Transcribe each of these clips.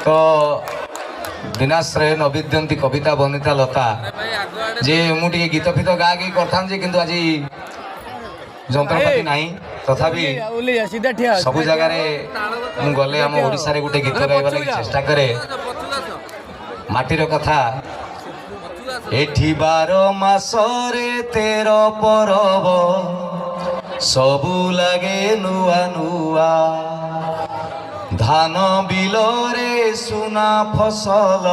ତ ବିନାଶ୍ରୟ ନ ବିଦ୍ୟନ୍ତି କବିତା ବନିତା ଲତା ଯେ ମୁଁ ଟିକେ ଗୀତ ଫିତ ଗା ଗି କରିଥାନ୍ତି ଯେ, କିନ୍ତୁ ଆଜି ଯନ୍ତ୍ରପାତି ନାହିଁ। ତଥାପି ସିଧା ଠିଆ। ସବୁ ଜାଗାରେ ମୁଁ ଗଲେ ଆମ ଓଡ଼ିଶାରେ ଗୋଟେ ଗୀତ ଗାଇବା ଲାଗି ଚେଷ୍ଟା କରେ, ମାଟିର କଥା। ଏଠି 12 ମାସରେ 13 ପରବ, ସବୁ ଲାଗେ ନୂଆ ନୂଆ। ଧାନ ବିଲରେ ସୁନା ଫସଲ,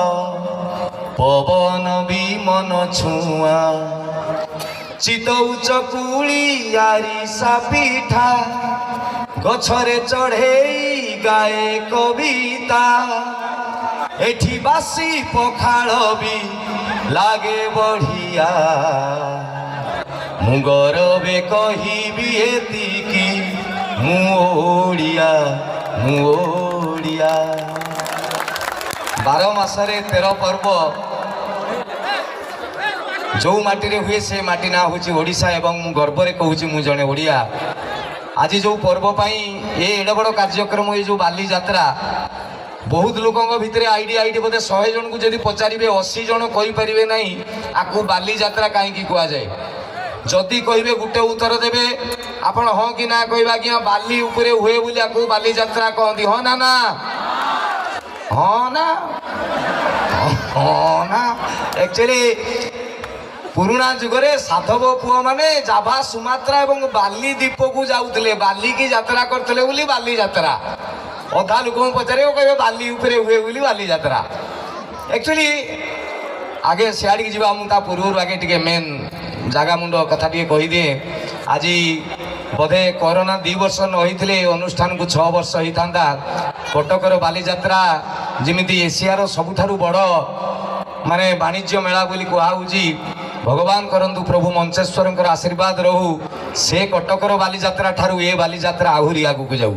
ପବନ ବି ମନ ଛୁଆଁ। ଚିତଉ ଚକୁଳି ଆରିସା ପିଠା, ଗଛରେ ଚଢ଼େଇ ଗାଏ କବିତା। ଏଠି ବାସି ପଖାଳ ବି ଲାଗେ ବଢ଼ିଆ। ମୁଁ ଗରବେ କହିବି ଏତିକି, ମୁଁ ଓଡ଼ିଆ, ମୁଁ ଓଡ଼ିଆ। 12 ମାସରେ 13 ପର୍ବ ଯେଉଁ ମାଟିରେ ହୁଏ, ସେ ମାଟି ନାଁ ହେଉଛି ଓଡ଼ିଶା ଏବଂ ମୁଁ ଗର୍ବରେ କହୁଛି, ମୁଁ ଜଣେ ଓଡ଼ିଆ। ଆଜି ଯେଉଁ ପର୍ବ ପାଇଁ ଏ ଏଡ଼େ ବଡ଼ କାର୍ଯ୍ୟକ୍ରମ, ଏ ଯେଉଁ ବାଲିଯାତ୍ରା, ବହୁତ ଲୋକଙ୍କ ଭିତରେ ଆଇଡ଼ିଆ ଏଇଠି ବୋଧେ 100 ଜଣଙ୍କୁ ଯଦି ପଚାରିବେ, 80 ଜଣ କହିପାରିବେ ନାହିଁ ଆକୁ ବାଲିଯାତ୍ରା କାହିଁକି କୁହାଯାଏ। ଯଦି କହିବେ, ଗୋଟେ ଉତ୍ତର ଦେବେ ଆପଣ, ହଁ କି ନା କହିବେ? ଆଜ୍ଞା, ବାଲି ଉପରେ ହୁଏ ବୋଲି ଆକୁ ବାଲିଯାତ୍ରା କହନ୍ତି। ହଁ ନା ନା? ହଁ ନା? ହଁ ନା? ଆକ୍ଚୁଆଲି ପୁରୁଣା ଯୁଗରେ ସାଧବ ପୁଅମାନେ ଜାଭା, ସୁମାତ୍ରା ଏବଂ ବାଲି ଦ୍ୱୀପକୁ ଯାଉଥିଲେ, ବାଲିକି ଯାତ୍ରା କରୁଥିଲେ ବୋଲି ବାଲିଯାତ୍ରା। ଅଧା ଲୋକଙ୍କୁ ପଚାରିବ, କହିବେ ବାଲି ଉପରେ ହୁଏ ବୋଲି ବାଲିଯାତ୍ରା। ଆକ୍ଚୁଆଲି ଆଗେ ସିଆଡ଼ିକି ଯିବା, ମୁଁ ତା ପୂର୍ବରୁ ଆଗେ ଟିକେ ମେନ୍ ଜାଗା ମୁଣ୍ଡ କଥା ଟିକେ କହିଦିଏ। ଆଜି ବୋଧେ କରୋନା 2 ବର୍ଷ ନ ହେଇଥିଲେ ଏ ଅନୁଷ୍ଠାନକୁ 6 ବର୍ଷ ହେଇଥାନ୍ତା। କଟକର ବାଲିଯାତ୍ରା ଯେମିତି ଏସିଆର ସବୁଠାରୁ ବଡ଼ ମାନେ ବାଣିଜ୍ୟ ମେଳା ବୋଲି କୁହାହେଉଛି, ଭଗବାନ କରନ୍ତୁ, ପ୍ରଭୁ ମଞ୍ଚେଶ୍ୱରଙ୍କର ଆଶୀର୍ବାଦ ରହୁ, ସେ କଟକର ବାଲିଯାତ୍ରା ଠାରୁ ଏ ବାଲିଯାତ୍ରା ଆହୁରି ଆଗକୁ ଯାଉ।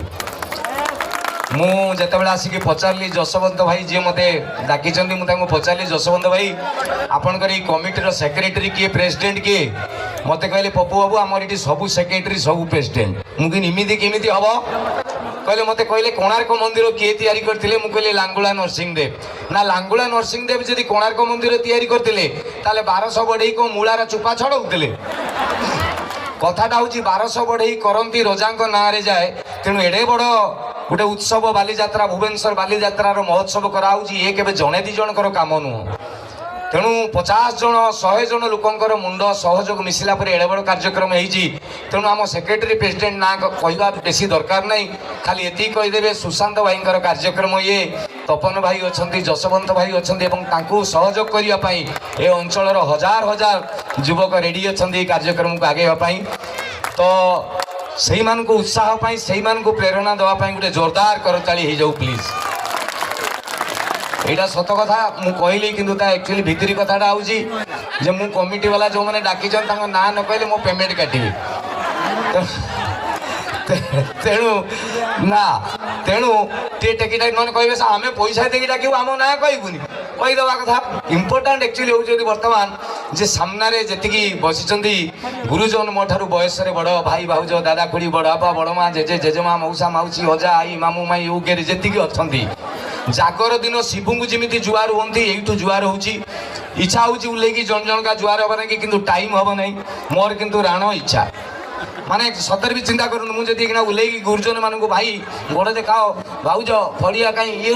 ମୁଁ ଯେତେବେଳେ ଆସିକି ପଚାରିଲି, ଯଶବନ୍ତ ଭାଇ ଯିଏ ମୋତେ ଡାକିଛନ୍ତି, ମୁଁ ତାଙ୍କୁ ପଚାରିଲି, "ଯଶବନ୍ତ ଭାଇ, ଆପଣଙ୍କର ଏଇ କମିଟିର ସେକ୍ରେଟାରୀ କିଏ, ପ୍ରେସିଡେଣ୍ଟ କିଏ?" ମୋତେ କହିଲେ, "ପପୁ ବାବୁ, ଆମର ଏଠି ସବୁ ସେକ୍ରେଟାରୀ, ସବୁ ପ୍ରେସିଡେଣ୍ଟ।" ମୁଁ କହିଲି, "ଏମିତି କେମିତି ହବ?" କହିଲେ, ମୋତେ କହିଲେ, "କୋଣାର୍କ ମନ୍ଦିର କିଏ ତିଆରି କରିଥିଲେ?" ମୁଁ କହିଲି, "ଲାଙ୍ଗୁଳା ନରସିଂହ ଦେବ।" ନା, ଲାଙ୍ଗୁଳା ନରସିଂହ ଦେବ ଯଦି କୋଣାର୍କ ମନ୍ଦିର ତିଆରି କରିଥିଲେ, ତାହେଲେ 1200 ବଢ଼େଇ କ'ଣ ମୂଳାର ଚୋପା ଛଡ଼ଉଥିଲେ? କଥାଟା ହେଉଛି, 1200 ବଢ଼େଇ କରନ୍ତି, ରଜାଙ୍କ ନାଁରେ ଯାଏ। ତେଣୁ ଏଡ଼େ ବଡ଼ ଗୋଟେ ଉତ୍ସବ ବାଲିଯାତ୍ରା, ଭୁବନେଶ୍ୱର ବାଲିଯାତ୍ରାର ମହୋତ୍ସବ କରାହେଉଛି, ଇଏ କେବେ ଜଣେ ଦି ଜଣଙ୍କର କାମ ନୁହଁ। ତେଣୁ 50 ଜଣ, 100 ଜଣ ଲୋକଙ୍କର ମୁଣ୍ଡ ସହଯୋଗ ମିଶିଲା ପରେ ଏଡ଼େ ବଡ଼ କାର୍ଯ୍ୟକ୍ରମ ହେଇଛି। ତେଣୁ ଆମ ସେକ୍ରେଟାରୀ, ପ୍ରେସିଡେଣ୍ଟ ନାଁ କହିବା ବେଶୀ ଦରକାର ନାହିଁ। ଖାଲି ଏତିକି କହିଦେବେ, ସୁଶାନ୍ତ ଭାଇଙ୍କର କାର୍ଯ୍ୟକ୍ରମ ଇଏ। ତପନ ଭାଇ ଅଛନ୍ତି, ଯଶବନ୍ତ ଭାଇ ଅଛନ୍ତି ଏବଂ ତାଙ୍କୁ ସହଯୋଗ କରିବା ପାଇଁ ଏ ଅଞ୍ଚଳର ହଜାର ହଜାର ଯୁବକ ରେଡ଼ି ଅଛନ୍ତି ଏଇ କାର୍ଯ୍ୟକ୍ରମକୁ ଆଗେଇବା ପାଇଁ। ତ ସେଇମାନଙ୍କୁ ଉତ୍ସାହ ପାଇଁ, ସେଇମାନଙ୍କୁ ପ୍ରେରଣା ଦେବା ପାଇଁ ଗୋଟେ ଜୋରଦାର କରତାଳି ହେଇଯାଉ ପ୍ଲିଜ୍। ଏଇଟା ସତ କଥା ମୁଁ କହିଲି, କିନ୍ତୁ ତା ଆକ୍ଚୁଆଲି ଭିତିରି କଥାଟା ହେଉଛି ଯେ ମୁଁ କମିଟି ବାଲା ଯେଉଁମାନେ ଡାକିଛନ୍ତି, ତାଙ୍କ ନାଁ ନ କହିଲେ ମୋ ପେମେଣ୍ଟ କାଟିବେ। ତେଣୁ ନା, ତେଣୁ ଟିକେ ଟେକି ଟାକି, ନହେଲେ କହିବେ, "ସାର୍, ଆମେ ପଇସା ଦେଇକି ଡାକିବୁ, ଆମ ନାଁ କହିବୁନି?" କହିଦେବା କଥା। ଇମ୍ପୋର୍ଟାଣ୍ଟ ଆକ୍ଚୁଆଲି ହେଉଛି ବର୍ତ୍ତମାନ ଯେ ସାମ୍ନାରେ ଯେତିକି ବସିଛନ୍ତି ଗୁରୁଜନ, ମୋ ଠାରୁ ବୟସରେ ବଡ଼ ଭାଇ, ଭାଉଜ, ଦାଦା, ଖୁଡ଼ି, ବଡ଼ ବାପା, ବଡ଼ ମା, ଜେଜେ, ଜେଜେମା, ମଉସା, ମାଉସୀ, ଅଜା, ଆଈ, ମାମୁଁ, ମାଇଁ, ୟୁକେରେ ଯେତିକି ଅଛନ୍ତି, ଜାଗର ଦିନ ଶିବଙ୍କୁ ଯେମିତି ଜୁହାର ହୁଅନ୍ତି, ଏଇଠୁ ଜୁହାର ହେଉଛି। ଇଚ୍ଛା ହେଉଛି ଓହ୍ଲେଇକି ଜଣ ଜଣକା ଜୁହାର ହବ ନାହିଁ, କିନ୍ତୁ ଟାଇମ୍ ହବ ନାହିଁ। ମୋର କିନ୍ତୁ ରାଣ ଇଚ୍ଛା, ମାନେ ସତରେ ବି ଚିନ୍ତା କରନ୍ତୁ, ମୁଁ ଯଦି ଏଇଖିନା ଓହ୍ଲେଇକି ଗୁରୁଜନ ମାନଙ୍କୁ, "ଭାଇ, ଗୋଡ଼ ଦେଖାଅ, ଭାଉଜ, ଫଡ଼ିଆ କାହିଁ?" ଇଏ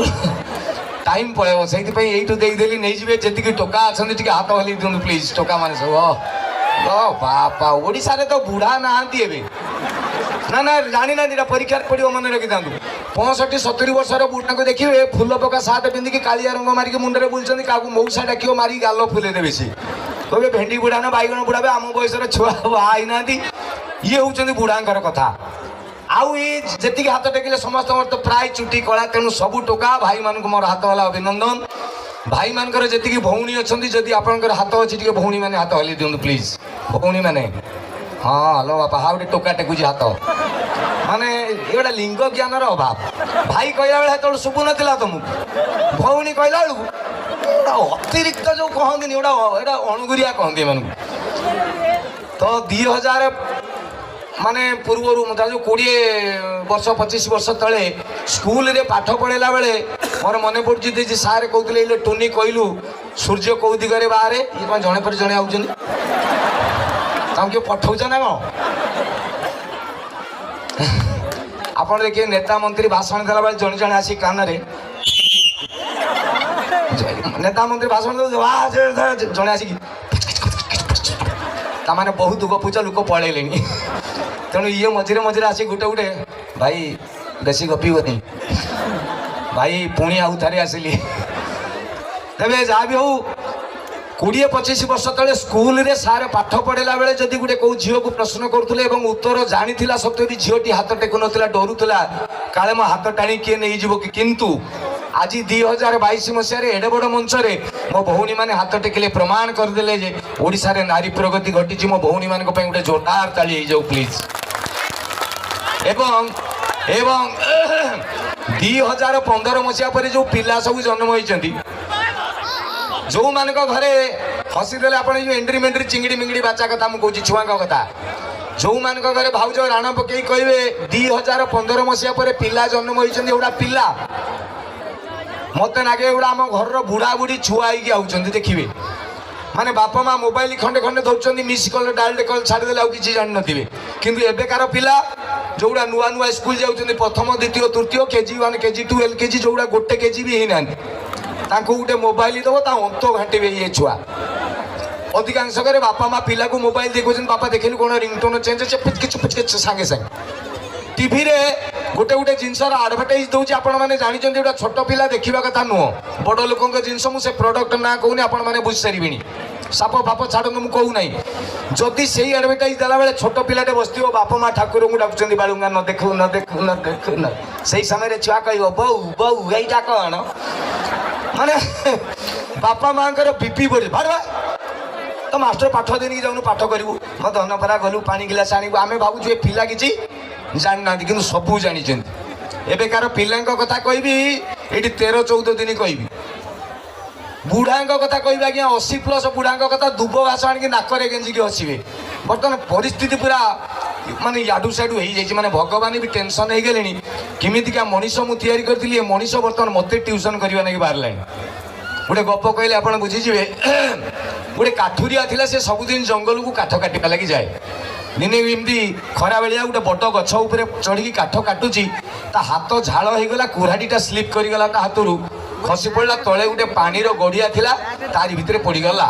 ଟାଇମ୍ ପଳେଇବ। ସେଇଥିପାଇଁ ଏଇଠୁ ଦେଇଦେଲି, ନେଇଯିବେ। ଯେତିକି ଟୋକା ଅଛନ୍ତି, ଟିକେ ହାତ ହଲେଇ ଦିଅନ୍ତୁ ପ୍ଲିଜ୍। ଟୋକା ମାନେ ସବୁ, ଅ ବାପା, ଓଡ଼ିଶାରେ ତ ବୁଢ଼ା ନାହାନ୍ତି ଏବେ। ନା ନା, ଜାଣିନାହାନ୍ତି, ଏଇଟା ପରୀକ୍ଷାରେ ପଡ଼ିବ, ମନେ ରଖିଥାନ୍ତୁ। 65-70 ବର୍ଷର ବୁଢ଼ାଙ୍କୁ ଦେଖିବେ, ଫୁଲ ପକା ସାର୍ଟ ପିନ୍ଧିକି, କାଳିଆ ରଙ୍ଗ ମାରିକି ମୁଣ୍ଡରେ ବୁଲୁଛନ୍ତି। କାହାକୁ ମଉସା ଡାକିବ, ମାରିକି ଗାଲ ଫୁଲେଇ ଦେବେ। ସେ କହିବେ, "ଭେଣ୍ଡି ବୁଢ଼ା ନା ବାଇଗଣ ବୁଢ଼ା ବେ, ଆମ ବୟସର ଛୁଆ ବାହା ହେଇନାହାନ୍ତି।" ଇଏ ହେଉଛନ୍ତି ବୁଢ଼ାଙ୍କର କଥା। ଆଉ ଏଇ ଯେତିକି ହାତ ଟେକିଲେ, ସମସ୍ତଙ୍କର ତ ପ୍ରାୟ ଚୁଟି କଳା। ତେଣୁ ସବୁ ଟୋକା ଭାଇମାନଙ୍କୁ ମୋର ହାତ ହଲା ଅଭିନନ୍ଦନ। ଭାଇମାନଙ୍କର ଯେତିକି ଭଉଣୀ ଅଛନ୍ତି, ଯଦି ଆପଣଙ୍କର ହାତ ଅଛି, ଟିକେ ଭଉଣୀମାନେ ହାତ ହଲେଇ ଦିଅନ୍ତୁ ପ୍ଲିଜ୍। ଭଉଣୀମାନେ, ହଁ। ହ୍ୟାଲୋ ବାପା, ହଁ, ଗୋଟେ ଟୋକା ଟେକୁଛି ହାତ। ମାନେ ଏଗୁଡ଼ା ଲିଙ୍ଗ ଜ୍ଞାନର ଅଭାବ। ଭାଇ କହିଲା ବେଳେ ସେତେବେଳେ ଶୁଭୁନଥିଲା ତମକୁ, ଭଉଣୀ କହିଲା ବେଳକୁ ଏଗୁଡ଼ା ଅତିରିକ୍ତ ଯୋଉ କହନ୍ତିନି, ଏଗୁଡ଼ା ଏଇଟା ଅଣୁଗୁରିଆ କହନ୍ତି ଏମାନଙ୍କୁ। ତ 2000 ମାନେ ପୂର୍ବରୁ, ମୁଁ ଯୋଉ 20 ବର୍ଷ 25 ବର୍ଷ ତଳେ ସ୍କୁଲରେ ପାଠ ପଢ଼େଇଲା ବେଳେ ମୋର ମନେ ପଡୁଛି ଯେ ସାର୍ କହୁଥିଲେ, ଏଇଲେ ଟୁନି କହିଲୁ, ସୂର୍ଯ୍ୟ କୋଉ ଦିଗରେ ବାହାରେ? ଇଏ କଣ ଜଣେ ପରେ ଜଣେ ଆଉଛନ୍ତି? ତାଙ୍କୁ କିଏ ପଠଉଛ ନା କଣ? ଆପଣ ଦେଖିବେ, ନେତା ମନ୍ତ୍ରୀ ଭାଷଣ ଦେଲା ବେଳେ ଜଣେ ଜଣେ ଆସି କାନରେ, ନେତା ମନ୍ତ୍ରୀ ଭାଷଣ ଦେଉ ଜଣେ ଆସିକି, ତାମାନେ ବହୁତ ଗପୁଛ, ଲୋକ ପଳେଇଲେଣି। ତେଣୁ ଇଏ ମଝିରେ ମଝିରେ ଆସି ଗୋଟେ ଗୋଟେ, ଭାଇ ବେଶୀ ଗପିବନି ଭାଇ, ପୁଣି ଆଉ ଥରେ ଆସିଲି। ତେବେ ଯାହା ବି ହଉ, 20-25 ବର୍ଷ ତଳେ ସ୍କୁଲରେ ସାର୍ ପାଠ ପଢ଼ିଲା ବେଳେ ଯଦି ଗୋଟେ କୋଉ ଝିଅକୁ ପ୍ରଶ୍ନ କରୁଥିଲେ ଏବଂ ଉତ୍ତର ଜାଣିଥିଲା ସତ୍ତ୍ୱେ ବି ଝିଅଟି ହାତ ଟେକୁନଥିଲା, ଡରୁଥିଲା କାଳେ ମୋ ହାତ ଟାଣି କିଏ ନେଇଯିବ କି। କିନ୍ତୁ ଆଜି 2022 ମସିହାରେ ଏଡ଼େ ବଡ଼ ମଞ୍ଚରେ ମୋ ଭଉଣୀମାନେ ହାତ ଟେକିଲେ, ପ୍ରମାଣ କରିଦେଲେ ଯେ ଓଡ଼ିଶାରେ ନାରୀ ପ୍ରଗତି ଘଟିଛି। ମୋ ଭଉଣୀମାନଙ୍କ ପାଇଁ ଗୋଟେ ଜୋରଦାର ତାଳି ହେଇଯାଉ ପ୍ଲିଜ୍। ଏବଂ 2015 ମସିହା ପରେ ଯୋଉ ପିଲା ସବୁ ଜନ୍ମ ହେଇଛନ୍ତି, ଯୋଉମାନଙ୍କ ଘରେ, ହସିଦେଲେ ଆପଣ, ଏଇ ଯୋଉ ଏଣ୍ଡ୍ରି ମେଣ୍ଡ୍ରି ଚିଙ୍ଗିଡ଼ି ମିଙ୍ଗିଡ଼ି ବାଚ୍ଚା କଥା ମୁଁ କହୁଛି, ଛୁଆଙ୍କ କଥା, ଯୋଉମାନଙ୍କ ଘରେ ଭାଉଜ ରାଣ ପକେଇ କହିବେ, 2015 ମସିହା ପରେ ପିଲା ଜନ୍ମ ହେଇଛନ୍ତି, ଏଗୁଡ଼ା ପିଲା ମତେ ନାଗେ ଏଗୁଡ଼ା ଆମ ଘରର ବୁଢ଼ା ବୁଢ଼ୀ ଛୁଆ ହେଇକି ଆଉଛନ୍ତି। ଦେଖିବେ, ମାନେ ବାପା ମା ମୋବାଇଲ ଖଣ୍ଡେ ଖଣ୍ଡେ ଧରୁଛନ୍ତି, ମିସ୍ କଲ୍ ଡାଏଲ କଲ୍ ଛାଡ଼ିଦେଲେ ଆଉ କିଛି ଜାଣିନଥିବେ। କିନ୍ତୁ ଏବେକାର ପିଲା ଯୋଉଗୁଡ଼ା ନୂଆ ନୂଆ ସ୍କୁଲ ଯାଉଛନ୍ତି, ପ୍ରଥମ, ଦ୍ୱିତୀୟ, ତୃତୀୟ, KG 1, KG 2, LKG, ଯୋଉଗୁଡ଼ା ଗୋଟେ କେଜି ବି ହେଇନାହାନ୍ତି, ତାଙ୍କୁ ଗୋଟେ ମୋବାଇଲ ଦେବ, ତା ଅନ୍ତ ଘାଣ୍ଟିବେ ଇଏ ଛୁଆ। ଅଧିକାଂଶ ଘରେ ବାପା ମା ପିଲାକୁ ମୋବାଇଲ ଦେଖୁଛନ୍ତି, ବାପା ଦେଖିଲୁ କ'ଣ ରିଙ୍ଗଟୋନ୍ ଚେଞ୍ଜ ଅଛି, କିଛି କିଛି ସାଙ୍ଗେ ସାଙ୍ଗେ ଟିଭିରେ ଗୋଟେ ଗୋଟେ ଜିନିଷର ଆଡଭର୍ଟାଇଜ ଦଉଛି। ଆପଣମାନେ ଜାଣିଛନ୍ତି, ଗୋଟେ ଛୋଟ ପିଲା ଦେଖିବା କଥା ନୁହଁ, ବଡ଼ ଲୋକଙ୍କ ଜିନିଷ। ମୁଁ ସେ ପ୍ରଡକ୍ଟ ନାଁ କହୁନି, ଆପଣମାନେ ବୁଝିସାରିବେଣି। ସାପ ଫାପ ଛାଡ଼ନ୍ତୁ, ମୁଁ କହୁନାହିଁ। ଯଦି ସେଇ ଆଡଭର୍ଟାଇଜ ଦେଲାବେଳେ ଛୋଟ ପିଲାଟେ ବସିଥିବ, ବାପା ମା ଠାକୁରଙ୍କୁ ଡାକୁଛନ୍ତି, ବାଳୁଙ୍ଗା ନ ଦେଖୁ, ନ ଦେଖୁ, ନ ଦେଖୁ, ନ, ସେଇ ସମୟରେ ଛୁଆ କହିବ, ବୋଉ ବୋଉ, ଏଇଟା କ'ଣ? ମାନେ ବାପା ମାଙ୍କର ବିପି ବଢ଼ି ଭାର। ତ ମାଷ୍ଟର ପାଠ ଦେଇକି ଯାଉନୁ, ପାଠ କରିବୁ। ମୋ ଧନ ପରା ଗଲୁ ପାଣି ଗିଲାସ ଆଣିବୁ। ଆମେ ଭାବୁଛୁ ଏ ପିଲା କିଛି ଜାଣିନାହାନ୍ତି, କିନ୍ତୁ ସବୁ ଜାଣିଛନ୍ତି। ଏବେକାର ପିଲାଙ୍କ କଥା କହିବି ଏଇଠି 13-14 ଦିନ କହିବି। ବୁଢ଼ାଙ୍କ କଥା କହିବି ଆଜ୍ଞା, 80+ ବୁଢ଼ାଙ୍କ କଥା, ଦୁବ ଘାସ ଆଣିକି ନାକରେ ଗେଞ୍ଜିକି ହସିବେ। ବର୍ତ୍ତମାନ ପରିସ୍ଥିତି ପୁରା ମାନେ ୟାଡୁ ସିଆଡ଼ୁ ହେଇଯାଇଛି। ମାନେ ଭଗବାନ ବି ଟେନସନ୍ ହେଇଗଲେଣି, କେମିତିକା ମଣିଷ ମୁଁ ତିଆରି କରିଥିଲି, ଏ ମଣିଷ ବର୍ତ୍ତମାନ ମୋତେ ଟ୍ୟୁସନ୍ କରିବା ନାଗି ବାହାରିଲାଣି। ଗୋଟେ ଗପ କହିଲେ ଆପଣ ବୁଝିଯିବେ। ଗୋଟେ କାଠୁରିଆ ଥିଲା, ସେ ସବୁଦିନ ଜଙ୍ଗଲକୁ କାଠ କାଟିବା ଲାଗି ଯାଏ। ଦିନେ ଏମିତି ଖରାବେଳିଆ ଗୋଟେ ବଡ଼ ଗଛ ଉପରେ ଚଢ଼ିକି କାଠ କାଟୁଛି, ତା ହାତ ଝାଳ ହେଇଗଲା, କୁରାଢ଼ୀଟା ସ୍ଲିପ୍ କରିଗଲା, ତା ହାତରୁ ଖସି ପଡ଼ିଲା। ତଳେ ଗୋଟେ ପାଣିର ଗଡ଼ିଆ ଥିଲା, ତାରି ଭିତରେ ପଡ଼ିଗଲା।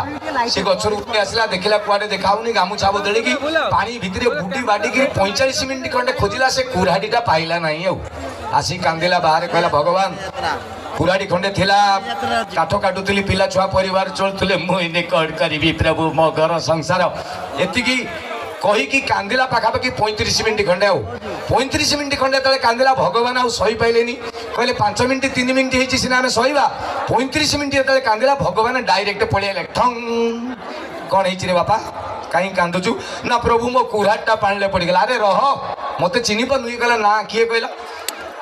ସେ ଗଛରୁ ଉଠି ଆସିଲା, ଦେଖିଲା କୁଆଡ଼େ ଦେଖାହଉନି, ଗାମୁଛା ବଦଳିକି ପାଣି ଭିତରେ ବୁଡ଼ି ବାଡ଼ିକି 45 ମିନିଟ୍ ଖଣ୍ଡେ ଖୋଜିଲା, ସେ କୁରାଢ଼ୀଟା ପାଇଲା ନାହିଁ। ଆଉ ଆସିକି କାନ୍ଦିଲା ବାହାରେ, କହିଲା, ଭଗବାନ, କୁରାଢ଼ୀ ଖଣ୍ଡେ ଥିଲା, କାଠ କାଟୁଥିଲି, ପିଲା ଛୁଆ ପରିବାର ଚଳୁଥିଲେ, ମୁଁ ଏଇନେ କଣ କରିବି ପ୍ରଭୁ, ମୋ ଘର ସଂସାର? ଏତିକି କହିକି କାନ୍ଦିଲା ପାଖାପାଖି 35 ମିନିଟ୍ ଖଣ୍ଡେ। ଆଉ 35 ମିନିଟ୍ ଖଣ୍ଡେ ଯେତେବେଳେ କାନ୍ଦିଲା, ଭଗବାନ ଆଉ ସହିପାଇଲେନି। କହିଲେ, 5 ମିନିଟ୍ 3 ମିନିଟ୍ ହେଇଛି ସିନା ଆମେ ସହିବା, 35 ମିନିଟ୍ ଯେତେବେଳେ କାନ୍ଦିଲା, ଭଗବାନ ଡାଇରେକ୍ଟ ପଳେଇଆଇଲେ ଠଙ୍ଗ। କ'ଣ ହେଇଛି ରେ ବାପା, କାହିଁକି କାନ୍ଦୁଛୁ? ନା ପ୍ରଭୁ, ମୋ କୁରାଢ଼ୀଟା ପାଣିରେ ପଡ଼ିଗଲା। ଆରେ ରହ, ମତେ ଚିହ୍ନି ପାରୁନୁ? ଇଏ କହିଲା, ନା, କିଏ କହିଲା?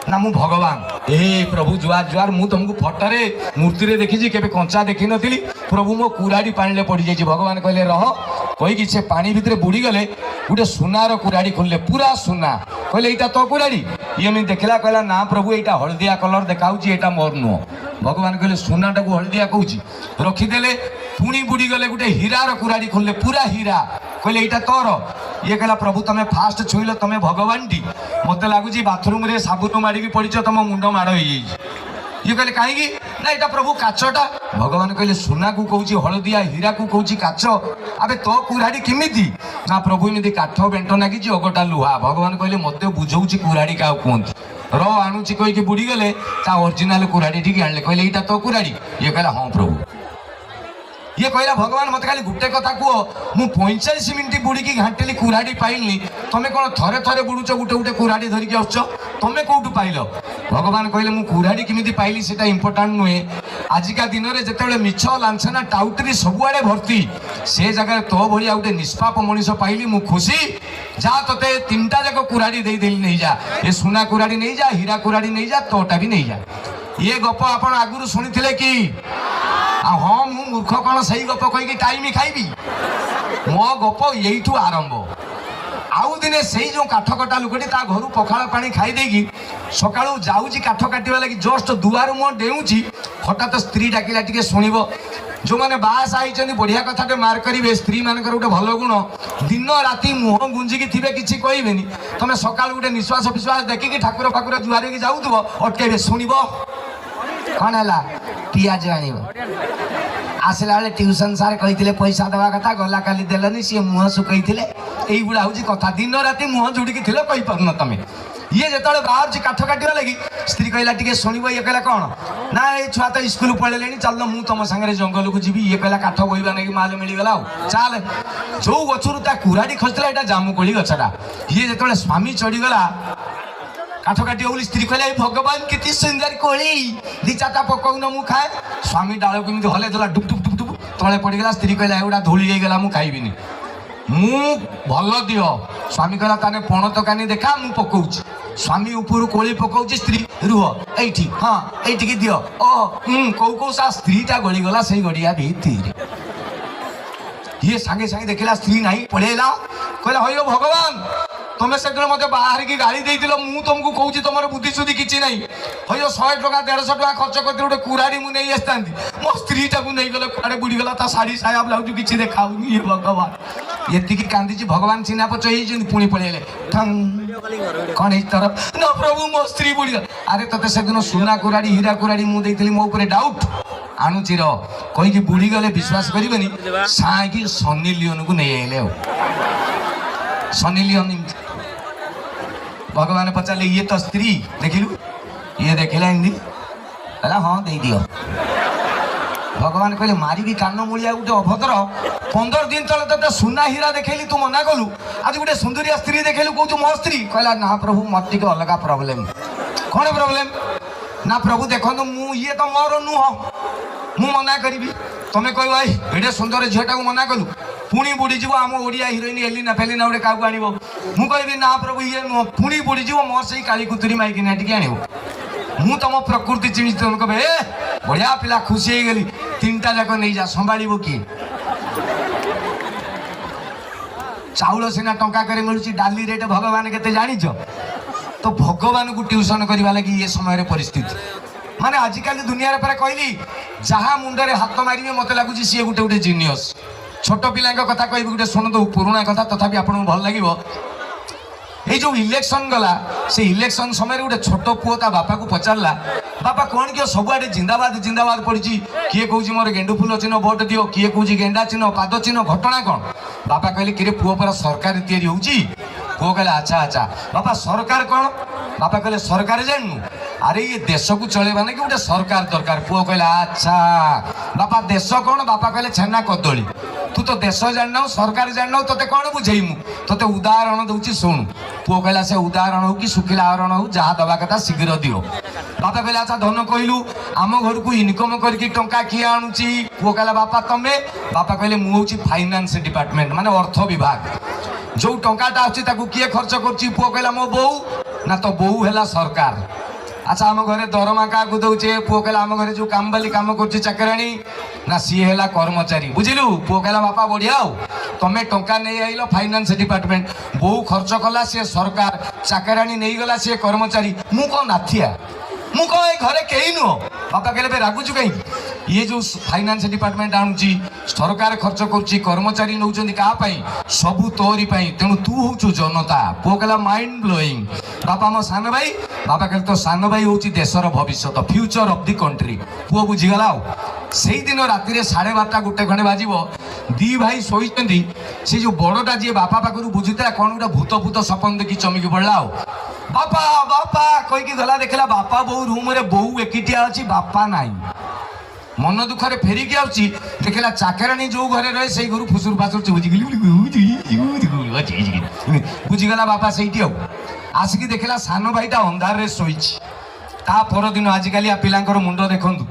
ନା, ମୁଁ ଭଗବାନ। ଏ ପ୍ରଭୁ, ଜୁହାର ଜୁହାର, ମୁଁ ତମକୁ ଫଟୋରେ ମୂର୍ତ୍ତିରେ ଦେଖିଛି, କେବେ କଞ୍ଚା ଦେଖିନଥିଲି। ପ୍ରଭୁ, ମୋ କୁରାଢ଼ୀ ପାଣିରେ ପଡ଼ିଯାଇଛି। ଭଗବାନ କହିଲେ, ରହ, କହିକି ସେ ପାଣି ଭିତରେ ବୁଡ଼ିଗଲେ, ଗୋଟେ ସୁନାର କୁରାଢ଼ୀ ଖୋଲିଲେ, ପୁରା ସୁନା। କହିଲେ, ଏଇଟା ତୋ କୁରାଢ଼ୀ? ଇଏ ଏମିତି ଦେଖିଲା, କହିଲା, ନା ପ୍ରଭୁ, ଏଇଟା ହଳଦିଆ କଲର ଦେଖାଉଛି, ଏଇଟା ମୋର ନୁହଁ। ଭଗବାନ କହିଲେ, ସୁନାଟାକୁ ହଳଦିଆ କହୁଛି? ରଖିଦେଲେ। ପୁଣି ବୁଡ଼ିଗଲେ, ଗୋଟେ ହୀରାର କୁରାଢ଼ୀ ଖୋଲିଲେ, ପୁରା ହୀରା। କହିଲେ, ଏଇଟା ତୋର? ଇଏ କହିଲା, ପ୍ରଭୁ, ତମେ ଫାଷ୍ଟ ଛୁଇଁଲ, ତମେ ଭଗବାନଟି, ମତେ ଲାଗୁଛି ବାଥରୁମରେ ସାବୁନ ମାଡ଼ିକି ପଡ଼ିଛ, ତମ ମୁଣ୍ଡ ମାଡ଼ ହେଇଯାଇଛି। ଇଏ କହିଲେ, କାହିଁକି? ନା, ଏଇଟା ପ୍ରଭୁ କାଚଟା। ଭଗବାନ କହିଲେ, ସୁନାକୁ କହୁଛି ହଳଦିଆ, ହୀରାକୁ କହୁଛି କାଚ, ଆବେ ତୋ କୁରାଢ଼ୀ କେମିତି? ନା ପ୍ରଭୁ, ଏମିତି କାଠ ବେଣ୍ଟ ନାଗିଛି, ଅଗଟା ଲୁହା। ଭଗବାନ କହିଲେ, ମତେ ବୁଝଉଛି କୁରାଢ଼ୀ କାହାକୁ କୁହନ୍ତି, ର ଆଣୁଛି। କହିକି ବୁଡ଼ିଗଲେ, ତା ଅରିଜିନାଲ କୁରାଢ଼ୀ ଟିକେ ଆଣିଲେ। କହିଲେ, ଏଇଟା ତୋ କୁରାଢ଼ୀ? ଇଏ କହିଲା, ହଁ ପ୍ରଭୁ। ଇଏ କହିଲା, ଭଗବାନ, ମତେ ଖାଲି ଗୋଟେ କଥା କୁହ, ମୁଁ 45 ମିନିଟ୍ ବୁଡ଼ିକି ଘାଣ୍ଟିଲି, କୁରାଢ଼ୀ ପାଇଲିନି, ତମେ କ'ଣ ଥରେ ଥରେ ବୁଡ଼ୁଛ, ଗୋଟେ ଗୋଟେ କୁରାଢ଼ୀ ଧରିକି ଆସୁଛ, ତମେ କୋଉଠୁ ପାଇଲ? ଭଗବାନ କହିଲେ, ମୁଁ କୁରାଢ଼ୀ କେମିତି ପାଇଲି ସେଟା ଇମ୍ପୋର୍ଟାଣ୍ଟ ନୁହେଁ। ଆଜିକା ଦିନରେ ଯେତେବେଳେ ମିଛ, ଲାଞ୍ଛନା, ଟାଉଟରି ସବୁଆଡ଼େ ଭର୍ତ୍ତି, ସେ ଜାଗାରେ ତୋ ଭଳିଆ ଗୋଟେ ନିଷ୍ପାପ ମଣିଷ ପାଇଲି, ମୁଁ ଖୁସି। ଯା, ତତେ ତିନିଟା ଯାକ କୁରାଢ଼ୀ ଦେଇଦେଲି, ନେଇଯା। ଏ ସୁନା କୁରାଢ଼ୀ ନେଇଯା, ହୀରା କୁରାଢ଼ୀ ନେଇଯା, ତୋଟା ବି ନେଇଯା। ଇଏ ଗପ ଆପଣ ଆଗରୁ ଶୁଣିଥିଲେ କି? ଆଉ ହଁ, ମୁଁ ମୂର୍ଖ କ'ଣ ସେଇ ଗପ କହିକି ଟାଇମ ଖାଇବି? ମୋ ଗପ ଏଇଠୁ ଆରମ୍ଭ। ଆଉ ଦିନେ ସେଇ ଯୋଉ କାଠ କଟା ଲୋକଟି ତା ଘରୁ ପଖାଳ ପାଣି ଖାଇ ଦେଇକି ସକାଳୁ ଯାଉଛି କାଠ କାଟିବା ଲାଗି, ଜଷ୍ଟ ଦୁଆର ମୁହଁ ଡେଉଁଛି, ହଠାତ୍ ସ୍ତ୍ରୀ ଡାକିଲା, ଟିକେ ଶୁଣିବ। ଯେଉଁମାନେ ବାହା ହେଇଛନ୍ତି, ବଢ଼ିଆ କଥାଟେ ମାର୍କ କରିବେ। ସ୍ତ୍ରୀ ମାନଙ୍କର ଗୋଟେ ଭଲ ଗୁଣ, ଦିନ ରାତି ମୁହଁ ଗୁଞ୍ଜିକି ଥିବେ, କିଛି କହିବେନି। ତମେ ସକାଳୁ ଗୋଟେ ନିଶ୍ୱାସ ଫିଶ୍ୱାସ ଦେଖିକି ଠାକୁର ଫାକୁର ଜୁହାର ହେଇକି ଯାଉଥିବ, ଅଟକେଇବେ, ଶୁଣିବ। କ'ଣ ହେଲା? ପିଆଜ ଆଣିବ। ଆସିଲା ବେଳେ ଟ୍ୟୁସନ ସାର୍ କହିଥିଲେ ପଇସା ଦେବା କଥା, ଗଲା କାଲି ଦେଲନି, ସିଏ ମୁହଁ ଶୁଖେଇଥିଲେ। ଏଇଗୁଡ଼ା ହଉଛି କଥା। ଦିନ ରାତି ମୁହଁ ଯୋଡ଼ିକି ଥିଲେ କହିପାରୁନ ତମେ। ଇଏ ଯେତେବେଳେ ବାହାରୁଛି କାଠ କାଟିବା ଲାଗି, ସ୍ତ୍ରୀ କହିଲା, ଟିକେ ଶୁଣିବ। ଇଏ କହିଲା, କ'ଣ? ନା, ଏଇ ଛୁଆ ତ ସ୍କୁଲ ପଳେଇଲେଣି, ଚାଲ, ମୁଁ ତମ ସାଙ୍ଗରେ ଜଙ୍ଗଲକୁ ଯିବି। ଇଏ କହିଲା, କାଠ ବୋହିବା ନେଇକି ମାଲ ମିଳିଗଲା, ଆଉ ଚାଲେ। ଯୋଉ ଗଛରୁ ତା କୁରାଡ଼ି ଖସିଥିଲା, ଏଇଟା ଜାମୁକୋଳି ଗଛଟା। ଇଏ ଯେତେବେଳେ ସ୍ୱାମୀ ଚଢ଼ିଗଲା କାଠ କାଟିବ ବୋଲି, ସ୍ତ୍ରୀ କହିଲା, ଏଇ ଭଗବାନ, କେତେ ସୁନ୍ଦର କୋଳି, ଦି ଚାରିଟା ପକଉନ, ମୁଁ ଖାଏ। ସ୍ୱାମୀ ଡାଳକୁ ଏମିତି ହଲେଇ ଦେଲା, ଡୁପ୍ ଡୁପ୍ ଡୁପ୍ ଡୁପ୍ ତଳେ ପଡ଼ିଗଲା। ସ୍ତ୍ରୀ କହିଲା, ଏଗୁଡ଼ା ଧୂଳି ହେଇଗଲା, ମୁଁ ଖାଇବିନି, ମୁଁ ଭଲ ଦିଅ। ସ୍ୱାମୀ କହିଲା, ତାହେଲେ ପଣତ କାନି ଦେଖା, ମୁଁ ପକଉଛି। ସ୍ୱାମୀ ଉପରୁ କୋଳି ପକଉଛି, ସ୍ତ୍ରୀ, ରୁହ ଏଇଠି, ହଁ ଏଇଠିକି ଦିଅ, ଓ ହୁଁ କୋଉ କୋଉ ସା ସ୍ତ୍ରୀଟା ଗଳିଗଲା ସେଇ ଗଡ଼ିଆ ଭିତରେ। ଇଏ ସାଙ୍ଗେ ସାଙ୍ଗେ ଦେଖିଲା ସ୍ତ୍ରୀ ନାହିଁ, ପଳେଇଲା। କହିଲା, ହଇଓ ଭଗବାନ, ତମେ ସେଦିନ ମତେ ବାହାରିକି ଗାଳି ଦେଇଥିଲ, ମୁଁ ତମକୁ କହୁଛି ତମର ବୁଦ୍ଧି ସୁଦ୍ଧି କିଛି ନାହିଁ। ହଇଓ, 100 ଟଙ୍କା 150 ଟଙ୍କା ଖର୍ଚ୍ଚ କରିଥିଲି, ଗୋଟେ କୁରାଡ଼ି ମୁଁ ନେଇ ଆସିଥାନ୍ତି, ମୋ ସ୍ତ୍ରୀଟାକୁ ନେଇଗଲେ, କୁଆଡ଼େ ବୁଡ଼ିଗଲା, ତା ଶାଢ଼ୀ ସାୟା ବ୍ଲାଉଜ କିଛି ଦେଖାଉନି, ଇଏ ଭଗବାନ। ଏତିକି କାନ୍ଦିଛି, ଭଗବାନ ଚିହ୍ନା ପଚ ହେଇଛନ୍ତି, ପୁଣି ପଳେଇଲେ। ଠଙ୍ଗ, କଣ ହେଇଛି ତୋର? ନା ପ୍ରଭୁ, ମୋ ସ୍ତ୍ରୀ ବୁଡ଼ିଗଲା। ଆରେ, ତତେ ସେଦିନ ସୁନା କୁରାଡ଼ି ହୀରା କୁରାଡ଼ି ମୁଁ ଦେଇଥିଲି, ମୋ ଉପରେ ଡାଉଟ୍ ଆଣୁଛି ର କହିକି ବୁଡ଼ିଗଲେ। ବିଶ୍ୱାସ କରିବେନି, ସାଇକି ସନି ଲିଓନକୁ ନେଇ ଆଇଲେ। ଆଉ ସନି ଲିଓନ ଏମିତି। ଭଗବାନ ପଚାରିଲେ, ଇଏ ତ ସ୍ତ୍ରୀ, ଦେଖିଲୁ? ଇଏ ଦେଖିଲା ଏମିତି, କହିଲା, ହଁ ଦେଇଦିଅ। ଭଗବାନ କହିଲେ, ମାରିବି କାନ ମୂଳିଆ ଗୋଟେ ଅଭଦ୍ର, 15 ଦିନ ତଳେ ତତେ ସୁନା ହୀରା ଦେଖେଇଲି, ତୁ ମନା କଲୁ, ଆଜି ଗୋଟେ ସୁନ୍ଦରିଆ ସ୍ତ୍ରୀ ଦେଖେଇଲୁ, କହୁଛୁ ମୋ ସ୍ତ୍ରୀ। କହିଲା, ନା ପ୍ରଭୁ, ମୋର ଟିକେ ଅଲଗା ପ୍ରୋବ୍ଲେମ। କ'ଣ ପ୍ରୋବ୍ଲେମ? ନା ପ୍ରଭୁ ଦେଖନ୍ତୁ, ମୁଁ ଇଏ ତ ମୋର ନୁହଁ, ମୁଁ ମନା କରିବି, ତମେ କହିବ, ଏଇ ଏଡ଼େ ସୁନ୍ଦର ଝିଅଟାକୁ ମନା କଲୁ। ପୁଣି ବୁଡ଼ିଯିବ, ଆମ ଓଡ଼ିଆ ହିରୋଇନ ଏଲିନା ଫେଲିନା ଗୋଟେ କାହାକୁ ଆଣିବ। ମୁଁ କହିବି, ନା ପ୍ରଭୁ, ଇଏ ନୁହଁ। ପୁଣି ବୁଡ଼ିଯିବ, ମୋର ସେଇ କାଳି କୁତୁରି ମାଇକିନା ଟିକେ ଆଣିବ। ମୁଁ ତମ ପ୍ରକୃତି ଚିହ୍ନିଛି। ତମେ କହିବେ, ଏ ବଢ଼ିଆ ପିଲା, ଖୁସି ହେଇଗଲି, ତିନିଟା ଯାକ ନେଇଯା, ସମ୍ଭାଳିବ କିଏ? ଚାଉଳ ସିନା ଟଙ୍କାକରେ ମିଳୁଛି, ଡାଲି ରେଟ୍ ଭଗବାନ କେତେ ଜାଣିଛ ତ? ଭଗବାନଙ୍କୁ ଟ୍ୟୁସନ କରିବା ଲାଗି ଇଏ ସମୟରେ ପରିସ୍ଥିତି। ମାନେ ଆଜିକାଲି ଦୁନିଆରେ ପରା କହିଲି, ଯାହା ମୁଣ୍ଡରେ ହାତ ମାରିବେ, ମତେ ଲାଗୁଛି ସିଏ ଗୋଟେ ଗୋଟେ ଜିନିୟସ୍। ଛୋଟ ପିଲାଙ୍କ କଥା କହିବି ଗୋଟେ, ଶୁଣନ୍ତୁ। ପୁରୁଣା କଥା, ତଥାପି ଆପଣଙ୍କୁ ଭଲ ଲାଗିବ। ଏଇ ଯୋଉ ଇଲେକ୍ସନ ଗଲା, ସେ ଇଲେକ୍ସନ ସମୟରେ ଗୋଟେ ଛୋଟ ପୁଅ ତା ବାପାକୁ ପଚାରିଲା, ବାପା, କ'ଣ କିଏ ସବୁଆଡ଼େ ଜିନ୍ଦାବାଦ ଜିନ୍ଦାବାଦ ପଡ଼ିଛି? କିଏ କହୁଛି ମୋର ଗେଣ୍ଡୁ ଫୁଲ ଚିହ୍ନ ଭୋଟ ଦିଅ, କିଏ କହୁଛି ଗେଣ୍ଡା ଚିହ୍ନ, ପାଦ ଚିହ୍ନ, ଘଟଣା କ'ଣ? ବାପା କହିଲେ, କିରେ ପୁଅ, ପରା ସରକାର ତିଆରି ହଉଛି। ପୁଅ କହିଲେ, ଆଚ୍ଛା ଆଚ୍ଛା ବାପା, ସରକାର କ'ଣ? ବାପା କହିଲେ, ସରକାର ଜାଣିନୁ? ଆରେ, ଇଏ ଦେଶକୁ ଚଳେଇବା ନାକି ଗୋଟେ ସରକାର ଦରକାର। ପୁଅ କହିଲା, ଆଚ୍ଛା ବାପା, ଦେଶ କ'ଣ? ବାପା କହିଲେ, ଛେନା କଦଳୀ, ତୁ ତ ଦେଶ ଜାଣିନାଉ, ସରକାର ଜାଣିନାଉ, ତତେ କ'ଣ ବୁଝେଇ ମୁଁ? ତତେ ଉଦାହରଣ ଦଉଛି, ଶୁଣୁ। ପୁଅ କହିଲା, ସେ ଉଦାହରଣ ହଉ କି ଶୁଖିଲା ହରଣ ହଉ, ଯାହା ଦବା କଥା ଶୀଘ୍ର ଦିଅ। ବାପା କହିଲେ, ଆଚ୍ଛା ଧନ କହିଲୁ, ଆମ ଘରକୁ ଇନକମ୍ କରିକି ଟଙ୍କା କିଏ ଆଣୁଛି? ପୁଅ କହିଲା, ବାପା ତମେ। ବାପା କହିଲେ, ମୁଁ ହଉଛି ଫାଇନାନ୍ସ ଡିପାର୍ଟମେଣ୍ଟ, ମାନେ ଅର୍ଥ ବିଭାଗ। ଯୋଉ ଟଙ୍କାଟା ଆସୁଛି, ତାକୁ କିଏ ଖର୍ଚ୍ଚ କରୁଛି? ପୁଅ କହିଲା, ମୋ ବୋଉ। ନା, ତ ବୋଉ ହେଲା ସରକାର। ଆଚ୍ଛା, ଆମ ଘରେ ଦରମା କାହାକୁ ଦଉଛେ? ପୁଅ କହିଲା, ଆମ ଘରେ ଯୋଉ କାମବାଲି କାମ କରୁଛି, ଚାକରାଣୀ। ନା, ସିଏ ହେଲା କର୍ମଚାରୀ, ବୁଝିଲୁ? ପୁଅ କହିଲା, ବାପା ବଢିଆ। ଆଉ ତମେ ଟଙ୍କା ନେଇ ଆଇଲ, ଫାଇନାନ୍ସ ଡିପାର୍ଟମେଣ୍ଟ, ବୋଉ ଖର୍ଚ୍ଚ କଲା, ସିଏ ସରକାର, ଚାକରାଣୀ ନେଇଗଲା, ସିଏ କର୍ମଚାରୀ, ମୁଁ କ'ଣ ନାଥିଆ? ମୁଁ କ'ଣ ଏ ଘରେ କେହି ନୁହଁ? ବାପା କହିଲେ, ଏବେ ରାଗୁଛୁ କାହିଁକି? ଇଏ ଯୋଉ ଫାଇନାନ୍ସ ଡିପାର୍ଟମେଣ୍ଟ ଆଣୁଛି, ସରକାର ଖର୍ଚ୍ଚ କରୁଛି, କର୍ମଚାରୀ ନେଉଛନ୍ତି, କାହା ପାଇଁ? ସବୁ ତୋରି ପାଇଁ। ତେଣୁ ତୁ ହଉଛୁ ଜନତା। ପୁଅ କହିଲା, ମାଇଣ୍ଡ ବ୍ଲୋଇଂ ବାପା, ମୋ ସାନ ଭାଇ? ବାପା କହିଲେ, ତୋ ସାନ ଭାଇ ହଉଛି ଦେଶର ଭବିଷ୍ୟତ, ଫ୍ୟୁଚର ଅଫ୍ the country. ପୁଅ ବୁଝିଗଲା। ଆଉ ସେଇଦିନ ରାତିରେ 12:30 ଗୋଟେ ଖଣ୍ଡେ ବାଜିବ, ଦି ଭାଇ ଶୋଇଛନ୍ତି। ସେ ଯୋଉ ବଡ଼ଟା, ଯିଏ ବାପା ପାଖରୁ ବୁଝୁଥିଲା, କ'ଣ ଗୋଟେ ଭୂତ ଭୂତ ସପନ ଦେଖି ଚମକି ପଡ଼ିଲା। ଆଉ ବାପା ବାପା କହିକି ଗଲା, ଦେଖିଲା ବାପା ବୋଉ ରୁମରେ ବୋଉ ଏକିଟିଆ ଅଛି, ବାପା ନାହିଁ। ମନ ଦୁଃଖରେ ଫେରିକି ଆସୁଛି, ଦେଖିଲା ଚାକରାଣୀ ଯୋଉ ଘରେ ରହେ, ସେଇ ଘରୁ ଫୁସୁର ଫାସୁର ଶୁଭୁଛି। ବୁଝିଗଲା ବାପା ସେଇଠି। ଆଉ ଆସିକି ଦେଖିଲା ସାନ ଭାଇଟା ଅନ୍ଧାରରେ ଶୋଇଛି। ତା ପରଦିନ, ଆଜିକାଲି ଆ ପିଲାଙ୍କର ମୁଣ୍ଡ ଦେଖନ୍ତୁ,